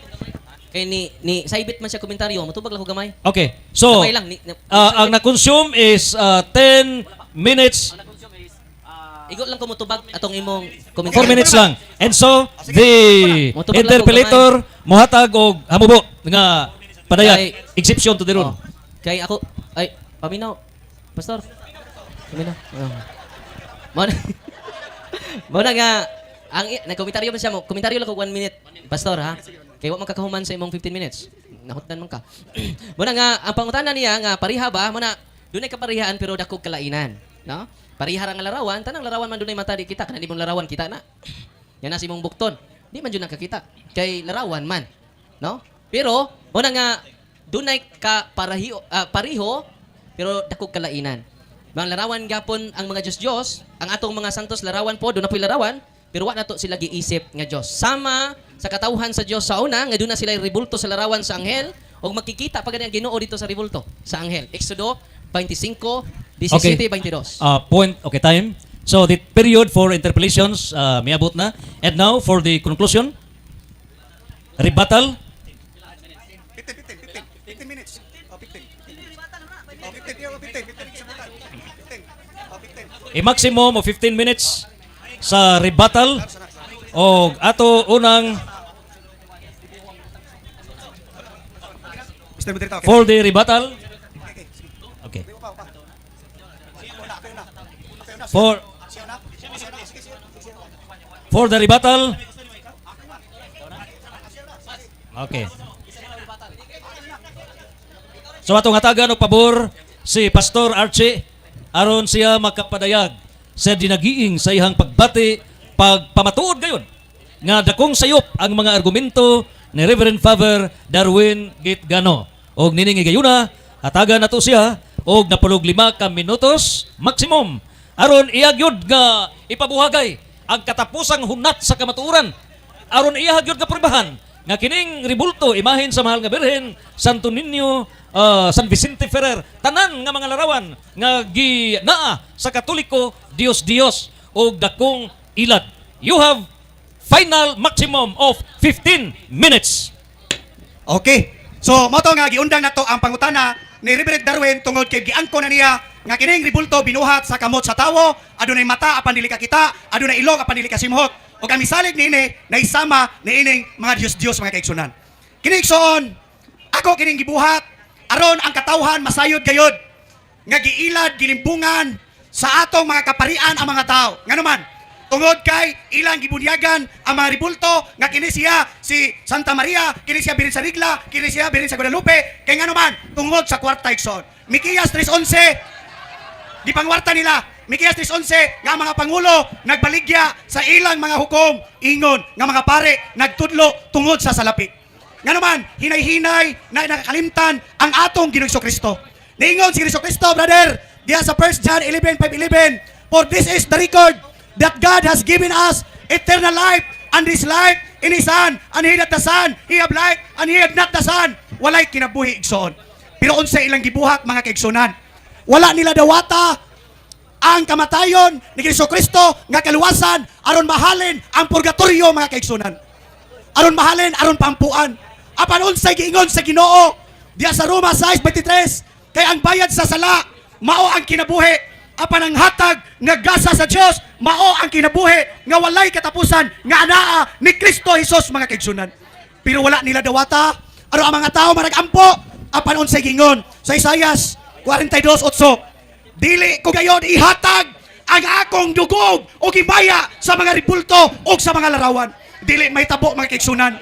Kay ni saibit man siya komentaryo, motubag lang ko gamay. Okay. So Gamay lang ni, ang na-consume is 10 minutes. Igo lang ko motubag atong imong komentaryo. 4 minutes lang. And so the Motubag lang ko interpellator mohatag og hamubo nga padayag, exception to the rule. Oh. Kay ako ay paminaw. Pastor. Paminaw. Oh. Mo na nga ang nagkomentaryo man siya mo. Komentaryo lang ko 1 minute. Pastor ha. Kay wa man kakahuman sa imong 15 minutes. Nahutdan man ka. Mo na nga ang pangutana niya nga pareha ba mo na dunay kaparihaan pero dakog kalainan, no? Pareha ra nga larawan, tanang larawan man dunay mata di kita kana imong larawan kita na. Yan na si imong bukton. Di man jud nakakita kay larawan man, no? Pero mo na nga dunay ka parahiyo, pariho pero dakog kalainan. Mga larawan gapon ang mga Diyos-Diyos, ang atong mga santos larawan po, doon na po'y larawan, pero wa na to sila giisip nga Diyos. Sama sa katawhan sa Diyos sa una, nga doon na sila rebulto sa larawan sa anghel, ug makikita pa gani ang Ginoo dito sa rebulto sa anghel. Exodo 25, 17, 22. Point, okay, time. So the period for interpellations miabot na. And now for the conclusion. Rebuttal. 15, 15, 15, 15 minutes. Oh, 15. Oh, 15, oh, 15, 15, 15. Oh, 15. A maximum of 15 minutes sa rebuttal. O ato unang Mr. Moderator, okay. For the rebuttal. Okay, sige. Okay. Pa, pa. Ako na, ako na. Ako na. Siya na. Siya na. Sige, sige. Sige. For the rebuttal. Okay. So atong hatagan og pabor si Pastor Archie aron siya makapadayag sa dinagiing sa iyang pagbati, pagpamatuod gayon nga dakong sayop ang mga argumento ni Reverend Father Darwin Gitgano. Og nining higayuna, hatagan nato siya og napulog 5 ka minutos maximum aron iya gyud nga ipabuhagay ang katapusang hunat sa kamatuoran, aron iya gyud nga prubahan nga kining rebulto, imahen sa Mahal nga Birhen, Santo Niño, San Vicente Ferrer, tanan nga mga larawan nga ginaa sa Katoliko, Dios Dios og dakong ilad. You have final maximum of 15 minutes. Okay. So, mo to nga giundang nato ang pangutana ni Reverend Darwin tungod kay giangko na niya nga kining rebulto binuhat sa kamot sa tawo, adunay mata apan dili kakita, adunay ilong apan dili kasimhot. Ug ang misalig niini naisama niining mga Dios-Dios, mga kaigsunan. Kini, igsoon, ako kining gibuhat aron ang katawhan masayod gayod nga giilad, gilimbungan sa atong mga kaparian ang mga tao. Ngano man, tungod kay ilang gibunyagan ang mga ribulto nga kini siya si Santa Maria, kini siya birin sa Rigla, kini siya birin sa Guadalupe, kay ngano man, tungod sa kwarta, igsoon. Mikiyas 3:11, gipangwarta nila. Mikiyas 3:11 nga ang mga pangulo nagbaligya sa ilang mga hukom, ingon nga mga pare nagtudlo tungod sa salapi. Ngano man, hinay-hinay na nakakalimtan ang atong Ginoong Kristo. Niingon si Kristo Kristo, brother, diya sa 1 John 11:5-11, "For this is the record that God has given us eternal life, and this life in His Son, and he that the Son, he have life, and he have not the Son, walay kinabuhi," igsoon. Pero unsa ilang gibuhat, mga kaigsunan? Wala nila dawata ang kamatayon ni Kristo Kristo nga kaluwasan aron mahalin ang purgatorio, mga kaigsunan. Aron mahalin, aron paampuan. Apan unsay giingon sa Ginoo diya sa Roma 6:23? "Kay ang bayad sa sala mao ang kinabuhi, apan ang hatag nga gasa sa Dios mao ang kinabuhi nga walay katapusan nga anaa ni Kristo Jesus," mga kaigsunan. Pero wala nila dawata aron ang mga tao managampo. Apan unsay giingon sa Isayas 42:8? Dili ko gayon ihatag ang akong dugo o gibaya sa mga ribulto o sa mga larawan. Dili mahitabo, mga kaigsunan.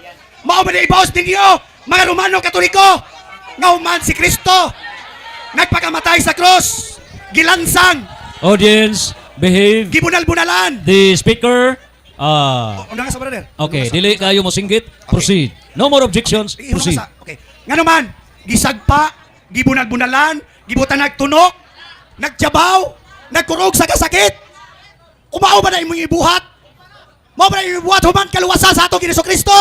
Mao ba na ibaos ninyo, mga Romano Katoliko, nga human si Kristo nagpakamatay sa cross, gilansang, Audience, behave. gibunal-bunalan. The speaker, Una nga sa brother. Okay, dili kayo mo singgit. Proceed. No more objections. Ihuna Proceed. Okay. Nga naman, gisagpa, gibunal-bunalan, gibutan nagtunok, nagtyabaw, nagkurog sa kasakit. Umao ba na imong ibuhat? Mao ba na imong ibuhat human kaluwasan sa atong Ginoong Kristo?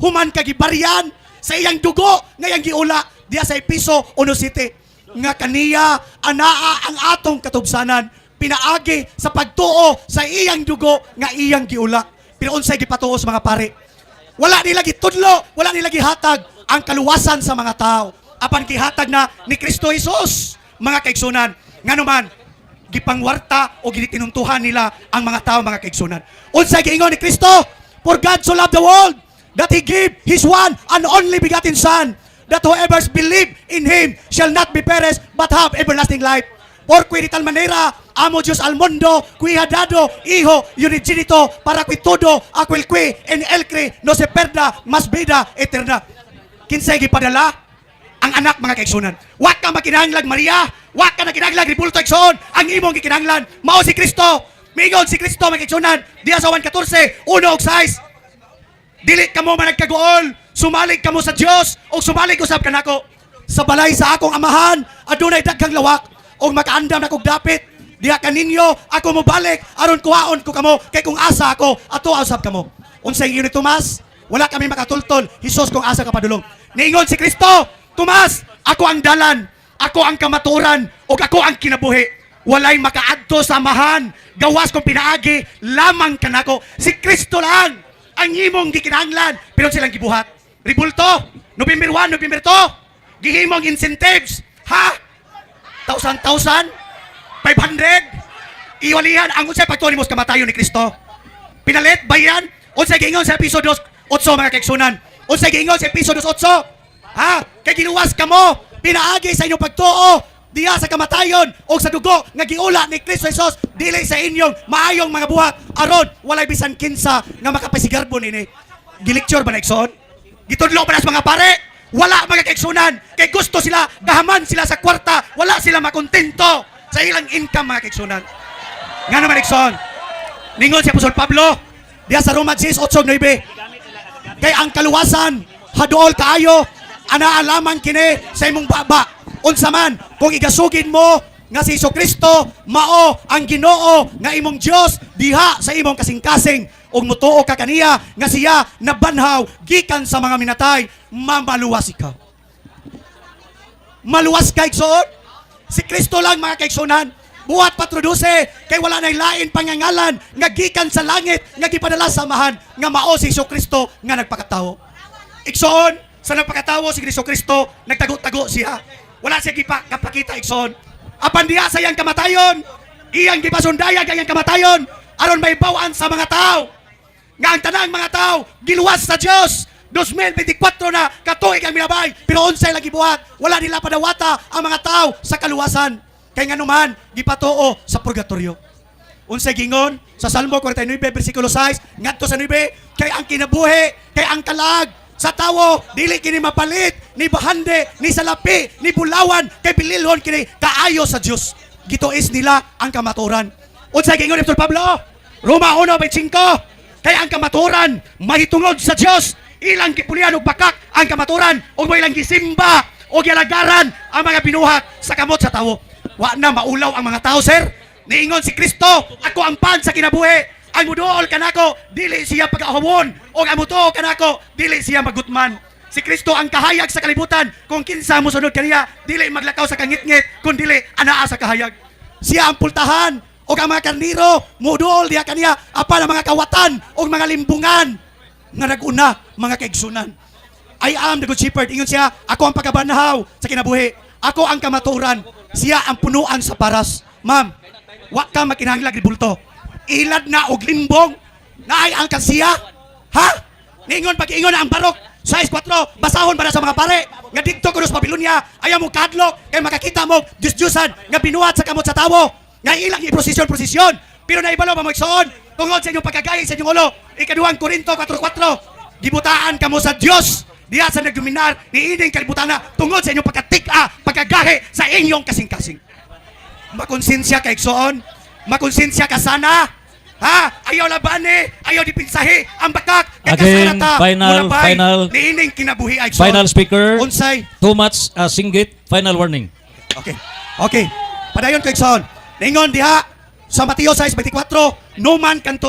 Human ka gibaryan sa iyang dugo nga iyang giula diya sa Episo 1:7 nga kaniya anaa ang atong katubsanan pinaagi sa pagtuo sa iyang dugo nga iyang giula. Pero unsay gipatuo sa mga pare? Wala nila gitudlo, wala nila gihatag ang kaluwasan sa mga tao. Apan gihatag na ni Kristo Jesus, mga kaigsunan. Ngano man, gipangwarta o ginitinuntuhan nila ang mga tao, mga kaigsunan. Unsay giingon ni Kristo? "For God so loved the world that He gave His one and only begotten Son, that whoever believe in Him shall not be perished but have everlasting life. Porque de tal manera amo Dios al mundo, qui ha dado Hijo unigénito, para que todo aquel que en él cree no se perda, mas vida eterna." Kinsay gipadala? Ang anak, mga kaigsunan. Wa ka makinahanglag Maria, wa ka nakinahanglag ribulto, igsoon. Ang imong gikinahanglan mao si Kristo. Miingon si Kristo, mga kaigsunan, diya sa 1:14, 1 og 6. "Dili kamo managkaguol, sumalig kamo sa Dios ug sumalig usab kanako. Sa balay sa akong amahan adunay daghang lawak, ug makaandam na kog dapit diha kaninyo, ako mobalik aron kuhaon ko kamo, kay kung asa ako, ato usab kamo." Unsay ingon ni Tomas? "Wala kami makatultol, Hesus, kung asa ka padulong." Niingon si Kristo, "Tomas, ako ang dalan, ako ang kamaturan, ug ako ang kinabuhi. Walay makaadto sa Amahan gawas kung pinaagi lamang kanako." Si Kristo lang ang imong gikinahanglan, pero silang gibuhat. Ribulto, November 1, November 2, gihimong incentives. Ha? Thousand, thousand? 500? Iwalihan ang unsay pagtuo nimo sa kamatayon ni Kristo. Pinalit bayan? Unsay giingon sa Episo 2:8, mga kaigsunan? Unsay giingon sa Episo 2:8? Ha? Kay giluwas kamo pinaagi sa inyong pagtuo diha sa kamatayon o sa dugo nga giula ni Kristo Jesus, dili sa inyong maayong mga buhat, aron walay bisan kinsa nga makapasigarbo nini. Gilecture ba na, igsoon? Gitudlo ba na sa mga pare? Wala, mga kaigsunan, kay gusto sila gahaman sila sa kwarta, wala sila makontento sa ilang income, mga kaigsunan. Nga naman, igsoon, ningon si Apostol Pablo diha sa Roma 10, 8, 9, kay ang kaluwasan haduol kaayo, anaa lamang kini sa imong baba. Unsa man kung igasugid mo nga si Kristo mao ang Ginoo nga imong Dios diha sa imong kasing-kasing ug mutuo ka kaniya nga siya nabanhaw gikan sa mga minatay, mamaluwas ikaw. Maluwas ka, igsoon. Si Kristo lang, mga kaigsunan. Buhat 4:12, kay wala nay lain pangangalan nga gikan sa langit nga gipadala sa Amahan nga mao si Hesus Kristo nga nagpakatawo. Igsoon, sa nagpakatawo si Kristo Kristo, nagtago-tago siya. Wala siya gipa kapakita, igsoon. Apan diha sa iyang kamatayon, iyang gipasundayag ang iyang kamatayon aron may bawan sa mga tao nga ang tanang mga tao giluwas sa Dios. 2024 na katuig ang minabay, pero unsay lagi buhat? Wala nila padawata ang mga tao sa kaluwasan, kay nganuman gipatuo sa purgatorio. Unsay gingon sa Salmo 49 bersikulo 6 ngadto sa 9? Kay ang kinabuhi, kay ang kalag sa tawo dili kini mapalit ni bahandi ni salapi ni bulawan, kay bililhon kini kaayo sa Dios. Gituis nila ang kamaturan. Unsay gingon ni Apostol Pablo? Roma 1:25, kay ang kamaturan mahitungod sa Dios. Ilang gipulian og bakak ang kamaturan ug mo ilang gisimba o gialagaran ang mga binuhat sa kamot sa tawo. Wa na maulaw ang mga tao, sir. Niingon si Kristo, "Ako ang pan sa kinabuhi. Ang muduol kanako, dili siya pagahawon, o ang mutuo kanako, dili siya magutman." Si Kristo ang kahayag sa kalibutan. Kung kinsa mosunod kaniya, dili maglakaw sa kangitngit, kun dili anaa sa kahayag. Siya ang pultahan ug ang mga karniro muduol diha kaniya, apan ang mga kawatan ug mga limbungan nga naguna, mga kaigsunan. "I am the good shepherd." Ingon siya, "Ako ang pagkabanhaw sa kinabuhi. Ako ang kamaturan." Siya ang punuan sa paras. Ma'am, wa ka makinahanglag ribulto. Ilad na og limbong naay ang kasiya. Ha? Niingon pag-ingon na ang barok. 6.4, basahon para sa mga pare nga didto kuno sa Babylonia, ayaw mo kadlok kay makakita mo Diyos-Diyusan nga binuhat sa kamot sa tawo nga ilang i-prosesyon-prosesyon. Pero naibalo ba mo, igsoon, tungod sa inyong pagkagay sa inyong ulo, Ikaduhang Korinto 4.4, gibutaan kamo sa Dios diha sa nagdominar niining kalibutana tungod sa inyong pagkatik-a, pagkagahi sa inyong kasing-kasing. Makonsensya ka, igsoon. Makonsensya ka sana. Ha? Ayaw labani, ayaw dipinsahi ang bakak. Kay Again, kasara ta, final, mulabay, final. niining kinabuhi ay, igsoon. Final speaker. Unsay? Too much singgit. Final warning. Okay. Okay. Padayon ko, igsoon. Ningon diha sa Mateo 6:24, no man can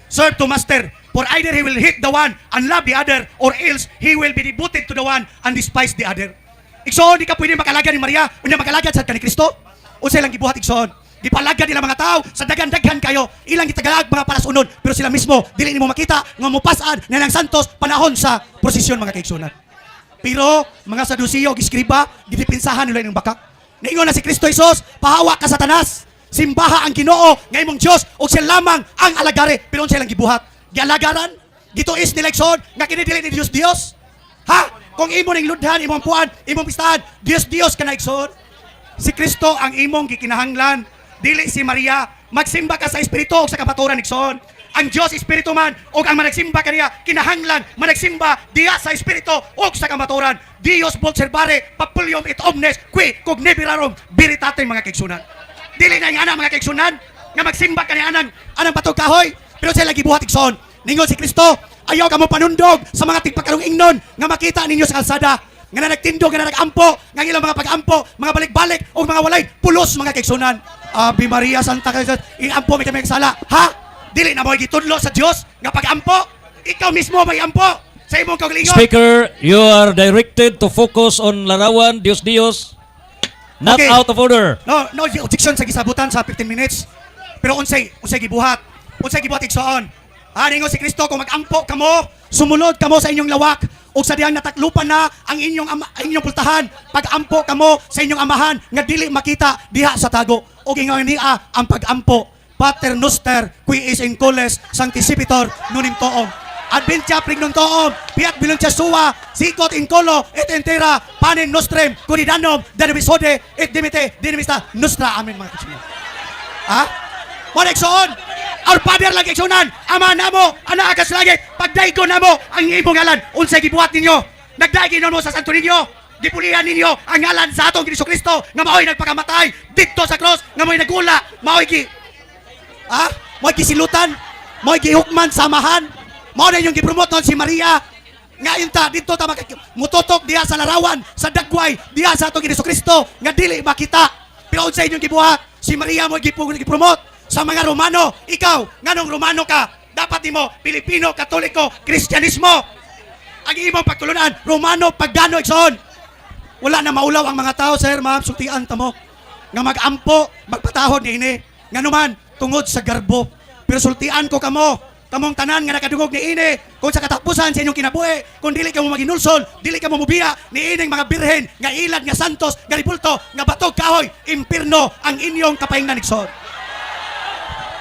serve two master, for either he will hate the one and love the other, or else he will be devoted to the one and despise the other. Igsoon, di ka pwede makalagad ni Maria, unya makalagad sad ka ni Kristo. Unsay lang gibuhat, igsoon? Gipalagad nila mga tao sa daghan-daghan kayo, ilang gitagalag mga palasunon, pero sila mismo dili nimo makita nga mopasan na ng santos panahon sa prosesyon, mga kaigsunan. Pero mga Sadusiyo ug eskriba, gidipinsahan nila ining bakak. Niingon na si Kristo Jesus, "Pahawa ka, Satanas. Simbaha ang Ginoo nga imong Dios ug siya lamang ang alagare." Pero unsa ilang gibuhat? Gialagaran, gituis nila, igsoon, nga kini dili ni Dios Dios. Ha? Kung imo ning ludhan, imong puan, imong pistahan, Dios Dios ka na, igsoon. Si Kristo ang imong gikinahanglan, dili si Maria. Magsimba ka sa espiritu ug sa kamatuoran, igsoon. Ang Dios espiritu man ug ang managsimba kaniya kinahanglan managsimba diha sa espiritu ug sa kamatuoran. Deus vult servare populium et omnes qui cogniverarum veritate, mga kaigsunan. Dili na yung ana, mga kaigsunan, nga magsimba kani anang batog kahoy, pero sila gibuhat, igsoon. Ningon si Kristo, "Ayaw ka mo panundog sa mga tigpakarong ingnon nga makita ninyo sa kalsada nga na nagtindog, nga na nagampo, nga ilang mga pag-ampo, mga balik-balik o mga walay pulos," mga kaigsunan. Ave Maria Santa Cruz, iampo may kami sala. Ha? Dili na mo gitudlo sa Dios nga pag-ampo. Ikaw mismo may ampo sa imong kaugalingon. Speaker, you are directed to focus on larawan, Dios Dios. Not out of order. No objection sa gisabutan sa 15 minutes. Pero unsay gibuhat? Unsay gibuhat, igsoon? Ah, ningon si Kristo, kung magampo kamo, sumulod kamo sa inyong lawak ug sa dihang nataklupan na ang inyong pultahan, pag-ampo kamo sa inyong amahan nga dili makita diha sa tago. Ug ingon niya ang pag-ampo: "Pater noster qui es in coelis sanctificetur nomen tuum. Adveniat regnum tuum, fiat voluntas tua, sicut in caelo et in terra, panem nostrum quotidianum da nobis hodie et dimitte dimissiva nostra." Amen, mga kaigsunan. Ha? Mo igsoon. Our Father lang, igsunan. "Ama namo, anaa ka sa langit, pagdaygon namo ang imong ngalan." Unsay gibuhat ninyo? Nagdaig mo sa santo ninyo. Gipulihan ninyo ang ngalan sa atong Ginoong Kristo nga maoy nagpakamatay didto sa cross, nga maoy nagula, maoy gi Ha? Maoy gisilutan, maoy gihukman sa amahan. Mao na inyong gipromote noon si Maria. Ngayon ta dito ta mututok diha sa larawan, sa dagway, diha sa atong Ginoong Kristo nga dili makita. Pero unsa inyong gibuhat? Si Maria mo gipromote sa mga Romano. Ikaw, nganong Romano ka? Dapat nimo Pilipino, Katoliko, Kristyanismo. Ang imong pagtulunan, Romano, Pagano, igsoon. Wala na maulaw ang mga tao, sir, ma'am, sultian ta mo. Nga mag-ampo, magpatahod ni ini. Nga naman, tungod sa garbo. Pero sultian ko kamo, kamong tanan nga nakadungog ni ini, kung sa katapusan sa inyong kinabuhi, kung dili kamo maginulsol, dili kamo mubiya, ni ining mga birhen, nga ilad, nga santos, nga ribulto, nga batog kahoy, impirno ang inyong kapaingnan, igsoon.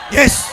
Yes.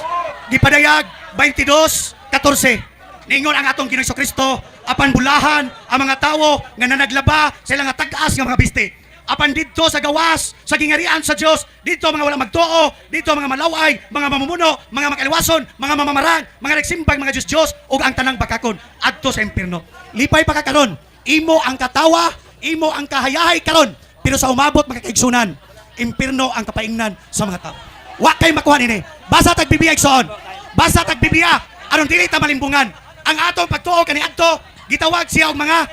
Gipadayag 22:14. Ningon ang atong Ginoong Kristo, apan bulahan ang mga tawo nga nanaglaba sa ilang tag-as nga mga bisti. Apan didto sa gawas, sa gingarian sa Dios, didto mga wala magtuo, didto mga malaway, mga mamumuno, mga makaliwason, mga mamamarang, mga nagsimbag mga Diyos-Diyos, ug ang tanang bakakon, adto sa impierno. Lipay pa ka karon, imo ang katawa, imo ang kahayahay karon, pero sa umabot, mga kaigsunan, impierno ang kapaingnan sa mga tao. Wa kay makuha nini. Basa tag Biblia, igsoon. Basa tag Biblia aron dili ta malimbungan. Ang atong pagtuo kani adto gitawag siya og mga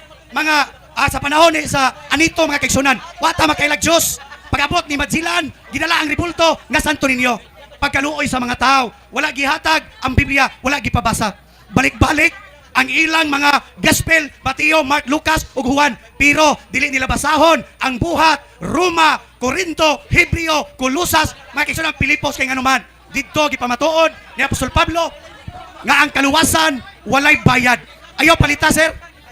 sa panahon ni sa anito, mga kaigsunan. Wa ta makailag Dios. Pag-abot ni Magellan, gidala ang rebulto nga Santo Niño. Pagkaluoy sa mga tao, wala gihatag ang Biblia, wala gipabasa. Balik-balik ang ilang mga gospel, Mateo, Mark, Lucas ug Juan, pero dili nila basahon ang Buhat, Roma, Corinto, Hebreo, Colosas, mga kaigsunan, Pilipos, kay nganuman didto gipamatuod ni Apostol Pablo nga ang kaluwasan walay bayad. Ayaw palita, sir.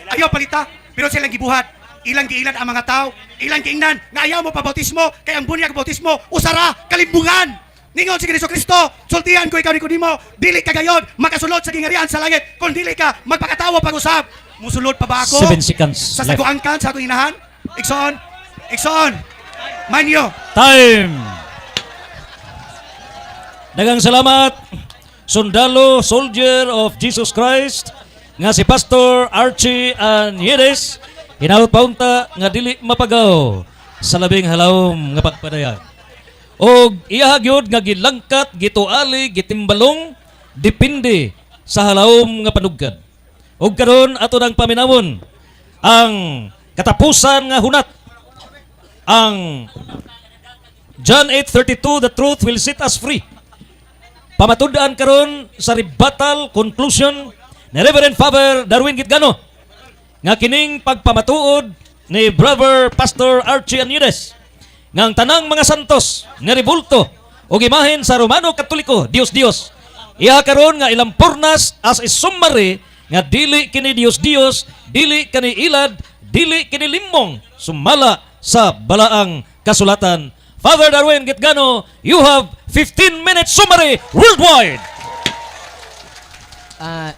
Ayaw palita. Pero silang gibuhat, ilang giilad ang mga tao, ilang giingnan nga ayaw mo pabautismo kay ang bunyag bautismo usara kalimbungan. Ningon si Kristo Kristo, sultihan ko ikaw Nicodemo, dili ka gayon makasulod sa gingarian sa langit kung dili ka magpakatawo pag-usab. Musulod pa ba ako? 7 seconds Sa left. saguangkan sa akong inahan? Igsoon, igsoon, mind you, Time! Daghang salamat, sundalo, soldier of Jesus Christ, nga si Pastor Archie Anyeres, hinaut paunta nga dili mapagaw sa labing halawom nga pagpadayag. Og iyaha gyud nga gilangkat, gituali, gitimbalong, depende sa halawom nga panugkad. Og karon ato nang paminawon ang katapusan nga hunat, ang John 8:32, "The truth will set us free." Pamatud-an karon sa rebuttal conclusion ni Reverend Father Darwin Gitgano nga kining pagpamatuod ni Brother Pastor Archie Anires nga ang tanang mga santos nga rebulto og imahen sa Romano Katoliko Dios Dios, iya karon nga ilampurnas as a summary nga dili kini Dios Dios, dili kini ilad, dili kini limong sumala sa balaang kasulatan. Father Darwin Gitgano, you have 15 minutes summary worldwide.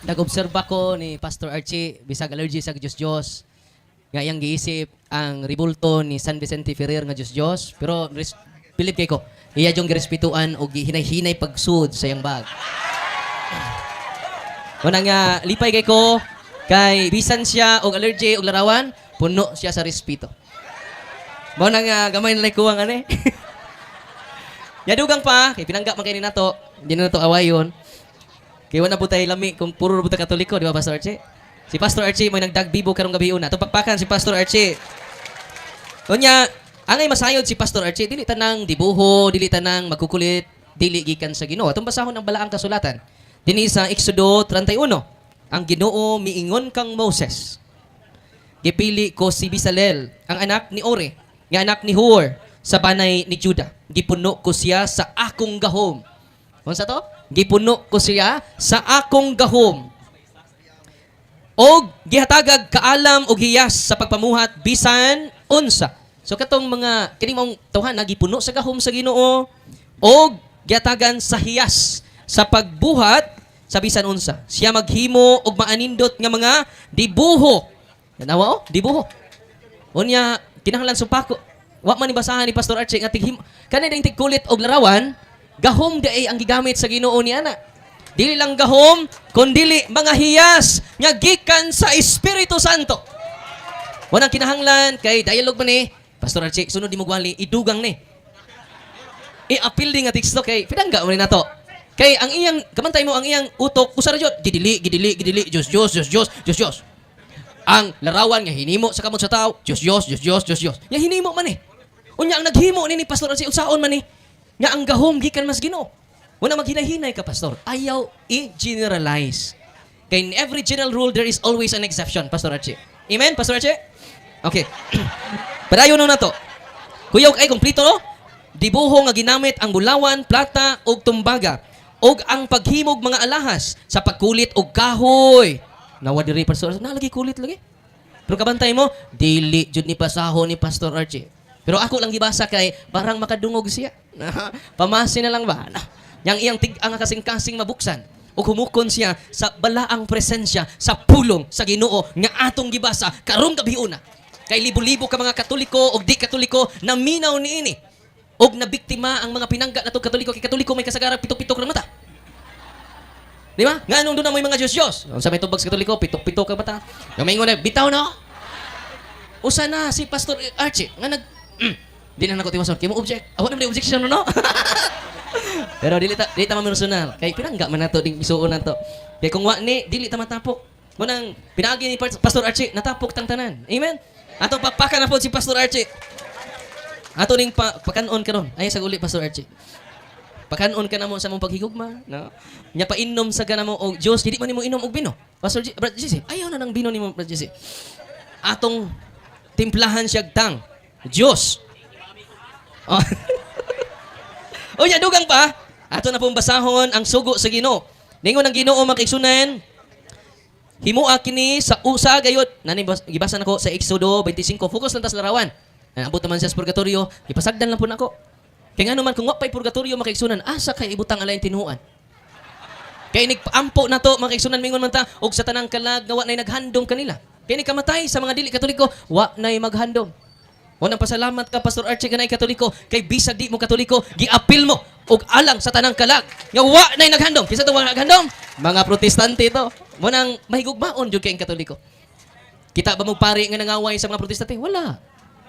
Nag-obserba ko ni Pastor Archie bisag allergy sa Diyos Diyos nga iyang giisip ang ribulto ni San Vicente Ferrer nga Diyos Diyos, pero bilib kay ko iya yung girespetuan og gihinay-hinay pagsud sa iyang bag. Muna nga lipay kay ko kay bisan siya og allergy og larawan, puno siya sa respeto. Mao na nga gamay na kuwang ani. Yadugang pa kay pinangga man kay ni nato, hindi na nato awayon. Kay wala po tayo lami kung puro ra po ta Katoliko, di ba, Pastor Archie? Si Pastor Archie may nagdagbibo karong gabi una. Tupakpakan si Pastor Archie. Unya, angay masayod si Pastor Archie, dili tanang dibuho, dili tanang magkukulit, dili gikan sa Ginoo. Atong basahon ang balaang kasulatan. Dinhi sa Exodo 31, ang Ginoo miingon kang Moses, "Gipili ko si Bisalel, ang anak ni Ore, nga anak ni Hur, sa banay ni Juda. Gipuno ko siya sa akong gahom." Unsa to? "Gipuno ko siya sa akong gahom. Og gihatagag kaalam og hiyas sa pagpamuhat bisan unsa." So katong mga kini maong tawhan na gipuno sa gahom sa Ginoo og gihatagan sa hiyas sa pagbuhat sa bisan unsa. "Siya maghimo og maanindot nga mga dibuho." Tanawa oh, dibuho. Unya kinahanglan supako. Wa man ni basahan ni Pastor Archie nga tighim kanay ding tigkulit og larawan, gahom diay ang gigamit sa Ginoo ni ana. Dili lang gahom, kundili mga hiyas nga gikan sa Espiritu Santo. Walang kinahanglan kay dialogue man ni Pastor Archie, sunod di mo gwali, idugang ni. I-appeal din nga teksto kay pinangga mo ni nato. Kay ang iyang kamantay mo ang iyang utok usa ra jud, gidili, gidili, gidili, Dios, Dios, Dios, Dios, Dios, Dios. Ang larawan nga hinimo sa kamot sa tao, Dios, Dios, Dios, Dios, Dios, Dios. Nga hinimo man eh. Unya ang naghimo ni Pastor Archie unsaon man ni nga ang gahom gikan mas Ginoo. Wala maghinay-hinay ka, Pastor. Ayaw i-generalize. Kay in every general rule, there is always an exception, Pastor Archie. Amen, Pastor Archie? Okay. Padayon na to. Kuyaw kay kompleto no? "Dibuho nga ginamit ang bulawan, plata ug tumbaga ug ang paghimog mga alahas sa pagkulit og kahoy." Nawa diri, Pastor, na lagi kulit lagi. Pero kabantay mo, dili jud ni pasaho ni Pastor Archie. Pero ako lang gibasa kay barang makadungog siya. Pamasi na lang ba? Na. Yang iyang tig-ang kasing-kasing mabuksan ug humukon siya sa balaang presensya sa pulong sa Ginoo nga atong gibasa karong gabi una. Kay libo-libo ka mga Katoliko ug di Katoliko naminaw niini. Og nabiktima ang mga pinangga nato Katoliko kay Katoliko may kasagaran pitok-pitok ng mata. Di ba? Nga nung doon na may mga Diyos-Diyos. Unsa may tubag sa Katoliko, pitok-pitok ka mata. Nga maingon na, bitaw na. Usa na si Pastor Archie nga nag di na nako tiwason. Kay mo object. Awa na may objection no? Pero dili ta mamersonal. Kay pinangga man nato ding isuon nato. Kay kung wa ni dili ta matapok. Munang pinaagi ni Pastor Archie natapok tang tanan. Amen. Ato pakpakan na po si Pastor Archie. Ato ning pakanon karon. Ay sa uli, Pastor Archie. Pakanon ka namo sa mong paghigugma, no? Nya painom sa ka namo og Dios, dili man nimo inom og bino. Pastor G, Brad Jesse, ayaw na ng bino nimo, Brad Jesse. Atong timplahan siya tang Dios. Oh. O nya dugang pa, ato na pong basahon ang sugo sa Ginoo. Ningon ang Ginoo, mga kaigsunan, "Himua kini sa usa gayud." Nani gibasa nako sa Exodo 25. Focus lang ta sa larawan. Abot naman siya sa purgatorio, gipasagdan lang po nako. Kay ngano man kung wa pa'y purgatorio, mga kaigsunan, asa kay ibutang ang laing tinuan? Kay nigpaampo na to, mga kaigsunan, mingon man ta og sa tanang kalag nga wa nay naghandom kanila. Kay ni kamatay sa mga dili Katoliko, wa nay maghandom. Unang pasalamat ka, Pastor Archie, kanay Katoliko, kay bisag di mo Katoliko, giapil mo og alang sa tanang kalag nga wa nay naghandom. Kinsa to wa naghandom? Mga Protestante to. Mo nang mahigugmaon jud kay Katoliko. Kita ba mo pari nga nangaway sa mga Protestante? Wala.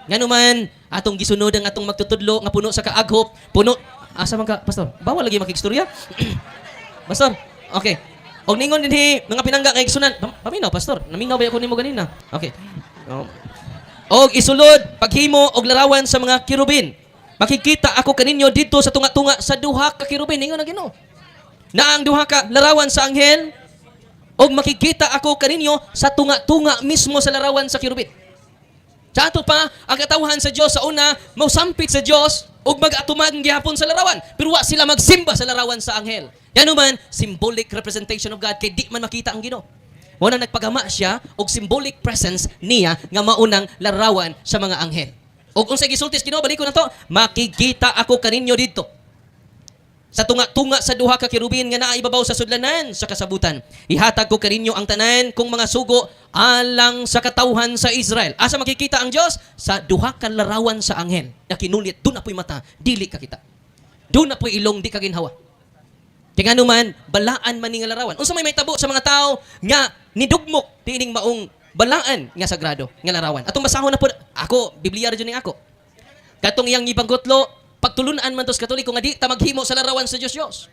Ngano man atong gisunod ang atong magtutudlo nga puno sa kaaghop, puno asa man ka, Pastor? Bawal lagi makigstorya. Pastor, okay. Og ningon dinhi mga pinangga kay igsunan. Paminaw, Pastor. Naminaw ba ako nimo ganina? Okay. Oh. Og isulod paghimo og larawan sa mga kerubin. Makikita ako kaninyo dito sa tunga-tunga sa duha ka kerubin, ningon ang Ginoo. Na ang duha ka larawan sa anghel og makikita ako kaninyo sa tunga-tunga mismo sa larawan sa kerubin. Sa ato pa, ang katawhan sa Dios sa una, mausampit sa Dios ug mag-atumang gihapon sa larawan. Pero wa sila magsimba sa larawan sa anghel. Yan man, symbolic representation of God kay di man makita ang Ginoo. Wala nagpagama siya og symbolic presence niya nga maunang larawan sa mga anghel. Og unsay gisulti sa Ginoo, baliko na to, "Makikita ako kaninyo dito sa tunga-tunga sa duha ka kerubin nga naa ibabaw sa sudlanan sa kasabutan. Ihatag ko kaninyo ang tanan kong mga sugo alang sa katawhan sa Israel." Asa makikita ang Dios? Sa duha ka larawan sa anghel. Na kinulit, duna po'y mata, dili ka kita. Duna po'y ilong, di ka ginhawa. Kaya ngano man, balaan man ni nga larawan. Unsa may mahitabo sa mga tao nga nidugmok tiining maong balaan nga sagrado nga larawan? Atong basahon na po ako, Biblia ra jud ning ako. Katong iyang gibangkutlo, pagtulunan man tos Katoliko nga di ta maghimo sa larawan sa Dios Dios.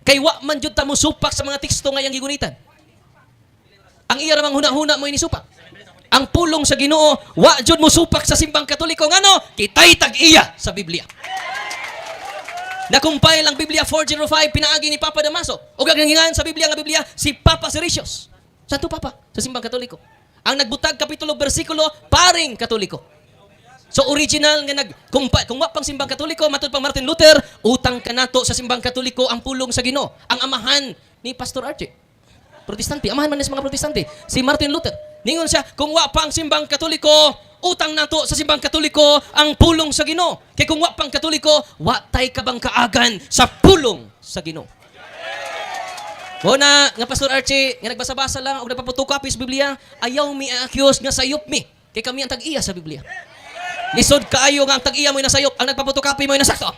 Kay wa man jud ta mosupak sa mga teksto nga iyang gigunitan. Ang iya ramang huna-huna mo inisupak. Ang pulong sa Ginoo, wa jud mo supak sa simbang Katoliko, ngano? Kitay tag-iya sa Biblia. Na-compile ang Biblia 405 pinaagi ni Papa Damaso. Ug ang nangingan sa Biblia nga Biblia si Papa Siricius. Santo Papa sa simbang Katoliko. Ang nagbutag kapitulo bersikulo, paring Katoliko. So original nga nag kung wa pang simbang Katoliko, matud pang Martin Luther, utang kanato sa simbang Katoliko ang pulong sa Ginoo. Ang amahan ni Pastor Archie. Protestante, amahan man ni sa mga Protestante, si Martin Luther. Ningon siya, kung wa pang simbang Katoliko, utang nato sa simbang Katoliko ang pulong sa Ginoo. Kay kung wa pang Katoliko, wa tay kabang kaagan sa pulong sa Ginoo. Mo na nga, Pastor Archie, nga nagbasa-basa lang og nagpa-photocopy sa Biblia, ayaw mi accuse nga sayop mi. Kay kami ang tag-iya sa Biblia. Lisod kaayo nga ang tag-iya mo'y nasayop, ang nagpa-photocopy mo'y nasakto.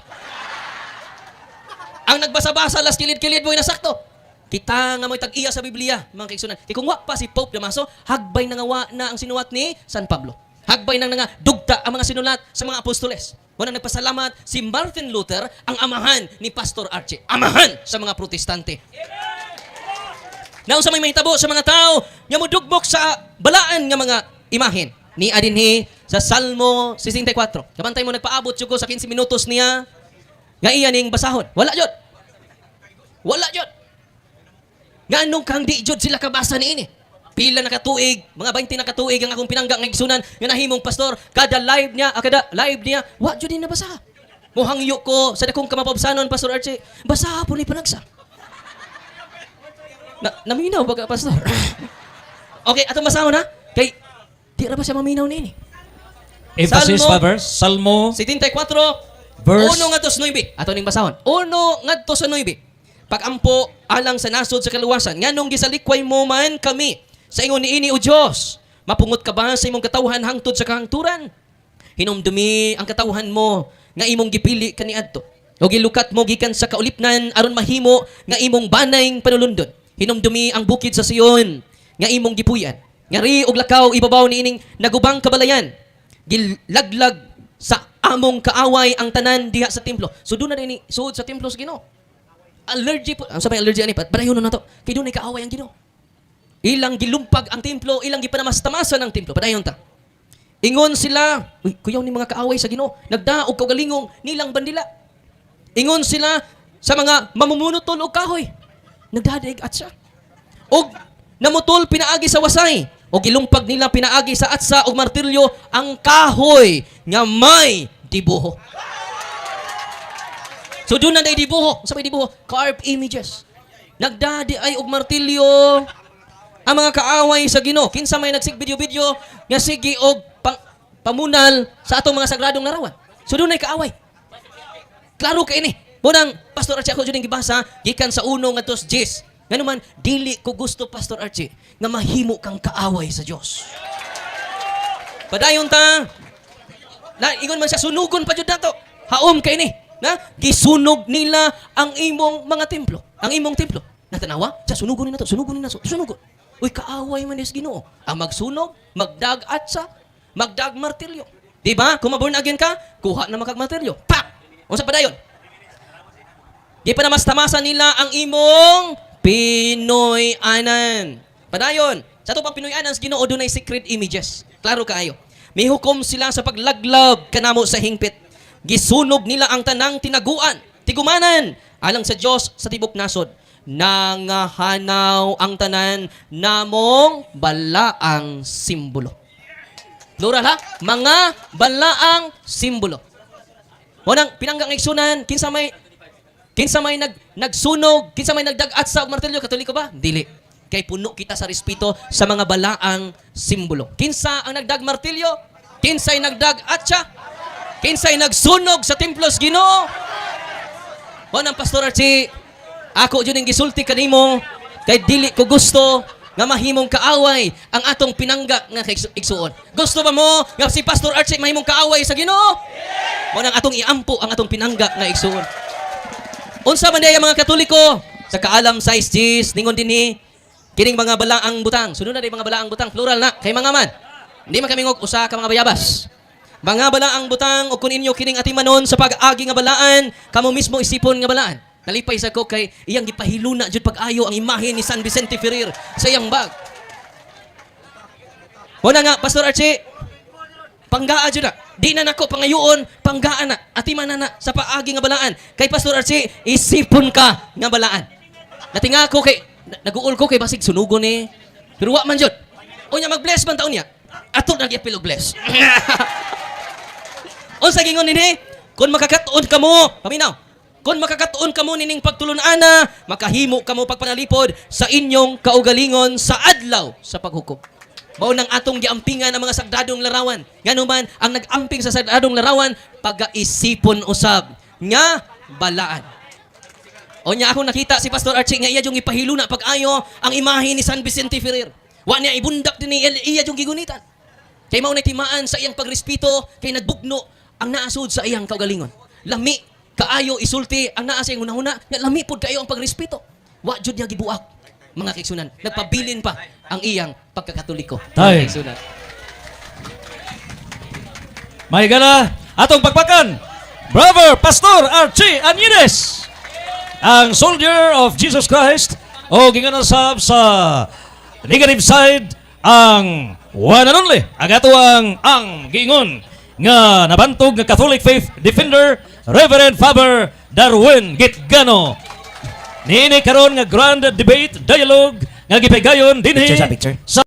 Ang nagbasa-basa las kilid-kilid mo'y nasakto. Kita nga mo'y tag-iya sa Biblia, mga kaigsunan. Kay kung wa pa si Pope Damaso, hagbay na nga wa na ang sinuwat ni San Pablo. Hagbay na nga dugta ang mga sinulat sa mga apostoles. Wala nagpasalamat si Martin Luther, ang amahan ni Pastor Archie. Amahan sa mga Protestante. Naunsa may mahitabo sa mga tao nga modugmok sa balaan nga mga imahen? Ni adinhi sa Salmo 64. Kabantay mo, nagpaabot jud ko sa 15 minutos niya nga iya ning basahon. Wala jud. Wala jud. Nganong kang di jud sila kabasa niini? Pila na katuig, mga 20 na katuig ang akong pinangga nga igsunan nga nahimong pastor, kada live niya, kada live niya, wa jud ni nabasa. Muhangyo ko sa dakong kamapabsanon, Pastor Archie, basa po ni panagsa. Na, naminaw ba ka, Pastor? Okay, atong basahon ha. Kay di ra ba siya maminaw niini? Emphasis, Salmo- Father. Salmo 74, Verse- 1 ngadto sa 9. Ato ning basahon. 1 ngadto sa 9. Pagampo alang sa nasod sa kaluwasan. Nganong gisalikway mo man kami sa ingon niini, o Dios? Mapungot ka ba sa imong katawhan hangtod sa kahangturan? Hinumdumi ang katawhan mo nga imong gipili kaniadto. O gilukat mo gikan sa kaulipnan aron mahimo nga imong banayng panulundon. Hinumdumi ang bukid sa Sion nga imong gipuy-an. Ngari og lakaw ibabaw niining nagubang kabalayan. Gilaglag sa among kaaway ang tanan diha sa templo. So doon na din suod sa templo sa Ginoo. Allergy po. Ang sabay allergy ani pat. Padayon na to. Kay dunay kaaway ang Ginoo. Ilang gilumpag ang templo, ilang gipanamastamasan ang templo. Padayon ta. Ingon sila, uy, kuyaw ni mga kaaway sa Ginoo, nagdaog kaugalingong nilang bandila. Ingon sila sa mga mamumunutol og kahoy, nagdadaig atsa. Og namutol pinaagi sa wasay, og gilumpag nila pinaagi sa atsa og martilyo ang kahoy nga may dibuho. So doon na dibuho. Sa may dibuho, carved images. Nagdadi ay og martilyo ang mga kaaway sa Ginoo. Kinsa may nagsig video-video nga sige og pamunal sa atong mga sagradong larawan? So doon ay kaaway. Klaro kay ni. Munang Pastor Archie, ako jud gibasa gikan sa 1 ngadto sa 10. Ngano man dili ko gusto, Pastor Archie, nga mahimo kang kaaway sa Dios. Padayon ta. Na ingon man siya, sunugon pa jud nato. Haom kay ni. Na gisunog nila ang imong mga templo, ang imong templo. Natanawa? Siya sunugon ni nato, sunugon ni nato, sunugon. Uy, kaaway man is Ginoo. Ang magsunog, magdag atsa, magdag martilyo. Di ba? Kung maborn again ka, kuha na makag martilyo. Pak! Unsa padayon? Di pa na mas tamasa nila ang imong Pinoy-anan. Padayon, sa ato pang Pinoy-anan sa Ginoo dunay secret images. Klaro kaayo. Mihukom sila sa paglaglab kanamo sa hingpit. Gisunog nila ang tanang tinaguan, tigumanan alang sa Dios sa tibok nasod. Nangahanaw ang tanan namong balaang simbolo. Plural ha? Mga balaang simbolo. Wanang pinanggang igsunan, kinsa may nagsunog, kinsa may nagdag-at sa martilyo, Katoliko ba? Dili. Kay puno kita sa respeto sa mga balaang simbolo. Kinsa ang nagdag martilyo? Kinsay nagdag atsa? Kinsay nagsunog sa templo sa Ginoo? Mao nang, Pastor Archie, ako jud ning gisulti kanimo kay dili ko gusto nga mahimong kaaway ang atong pinangga nga igsuon. Gusto ba mo nga si Pastor Archie mahimong kaaway sa Ginoo? Mao nang atong iampo ang atong pinangga nga igsuon. Unsa man diay ang mga Katoliko sa kaalam sa SGs ningon dinhi kining mga balaang butang. Sunod na di mga balaang butang, plural na kay mga man. Hindi man kami ngog usa ka mga bayabas. Mga balaang butang ug kun inyo kining atimanon sa pag-agi nga balaan, kamo mismo isipon nga balaan. Nalipay sa ko kay iyang gipahiluna jud pag-ayo ang imahe ni San Vicente Ferrer sa iyang bag. Muna nga, Pastor Archie, panggaa jud na. Di na nako pangayoon, panggaa na. Atiman na na sa paagi nga balaan. Kay Pastor Archie, isipon ka nga balaan. Natinga ko kay naguol ko kay basig sunugon ni. Pero wa man jud. Unya mag-bless man taon niya. Ato na gyapil og bless. Unsa gingon dinhi? Kung makakatuon kamo, paminaw. Kung makakatuon kamo nining pagtulun-ana, makahimo kamo pagpanalipod sa inyong kaugalingon sa adlaw sa paghukom. Mao nang atong giampingan ang mga sagradong larawan. Ngano man ang nag-amping sa sagradong larawan, pagaisipon usab nga balaan. O nya ako nakita si Pastor Archie nga iya yung ipahilo na pag-ayo ang imahe ni San Vicente Ferrer. Wa niya ibundak din iya, iya yung gigunitan. Kay mao na timaan sa iyang pagrespeto kay nagbugno ang naasud sa iyang kaugalingon. Lami kaayo isulti ang naa sa iyang hunahuna, nga lami pud kaayo ang pagrespeto. Wa jud niya gibuak, mga kaigsunan. Nagpabilin pa ang iyang pagkakatoliko, mga Tay. kaigsunan. May gala atong pagpakan. Brother Pastor Archie Anines, ang soldier of Jesus Christ o gingan sab sa negative side ang one and only ang atuang ang giingon nga nabantog nga Catholic faith defender, Reverend Father Darwin Gitgano. Niini karon nga grand debate dialogue nga gipigayon dinhi Picture sa picture. sa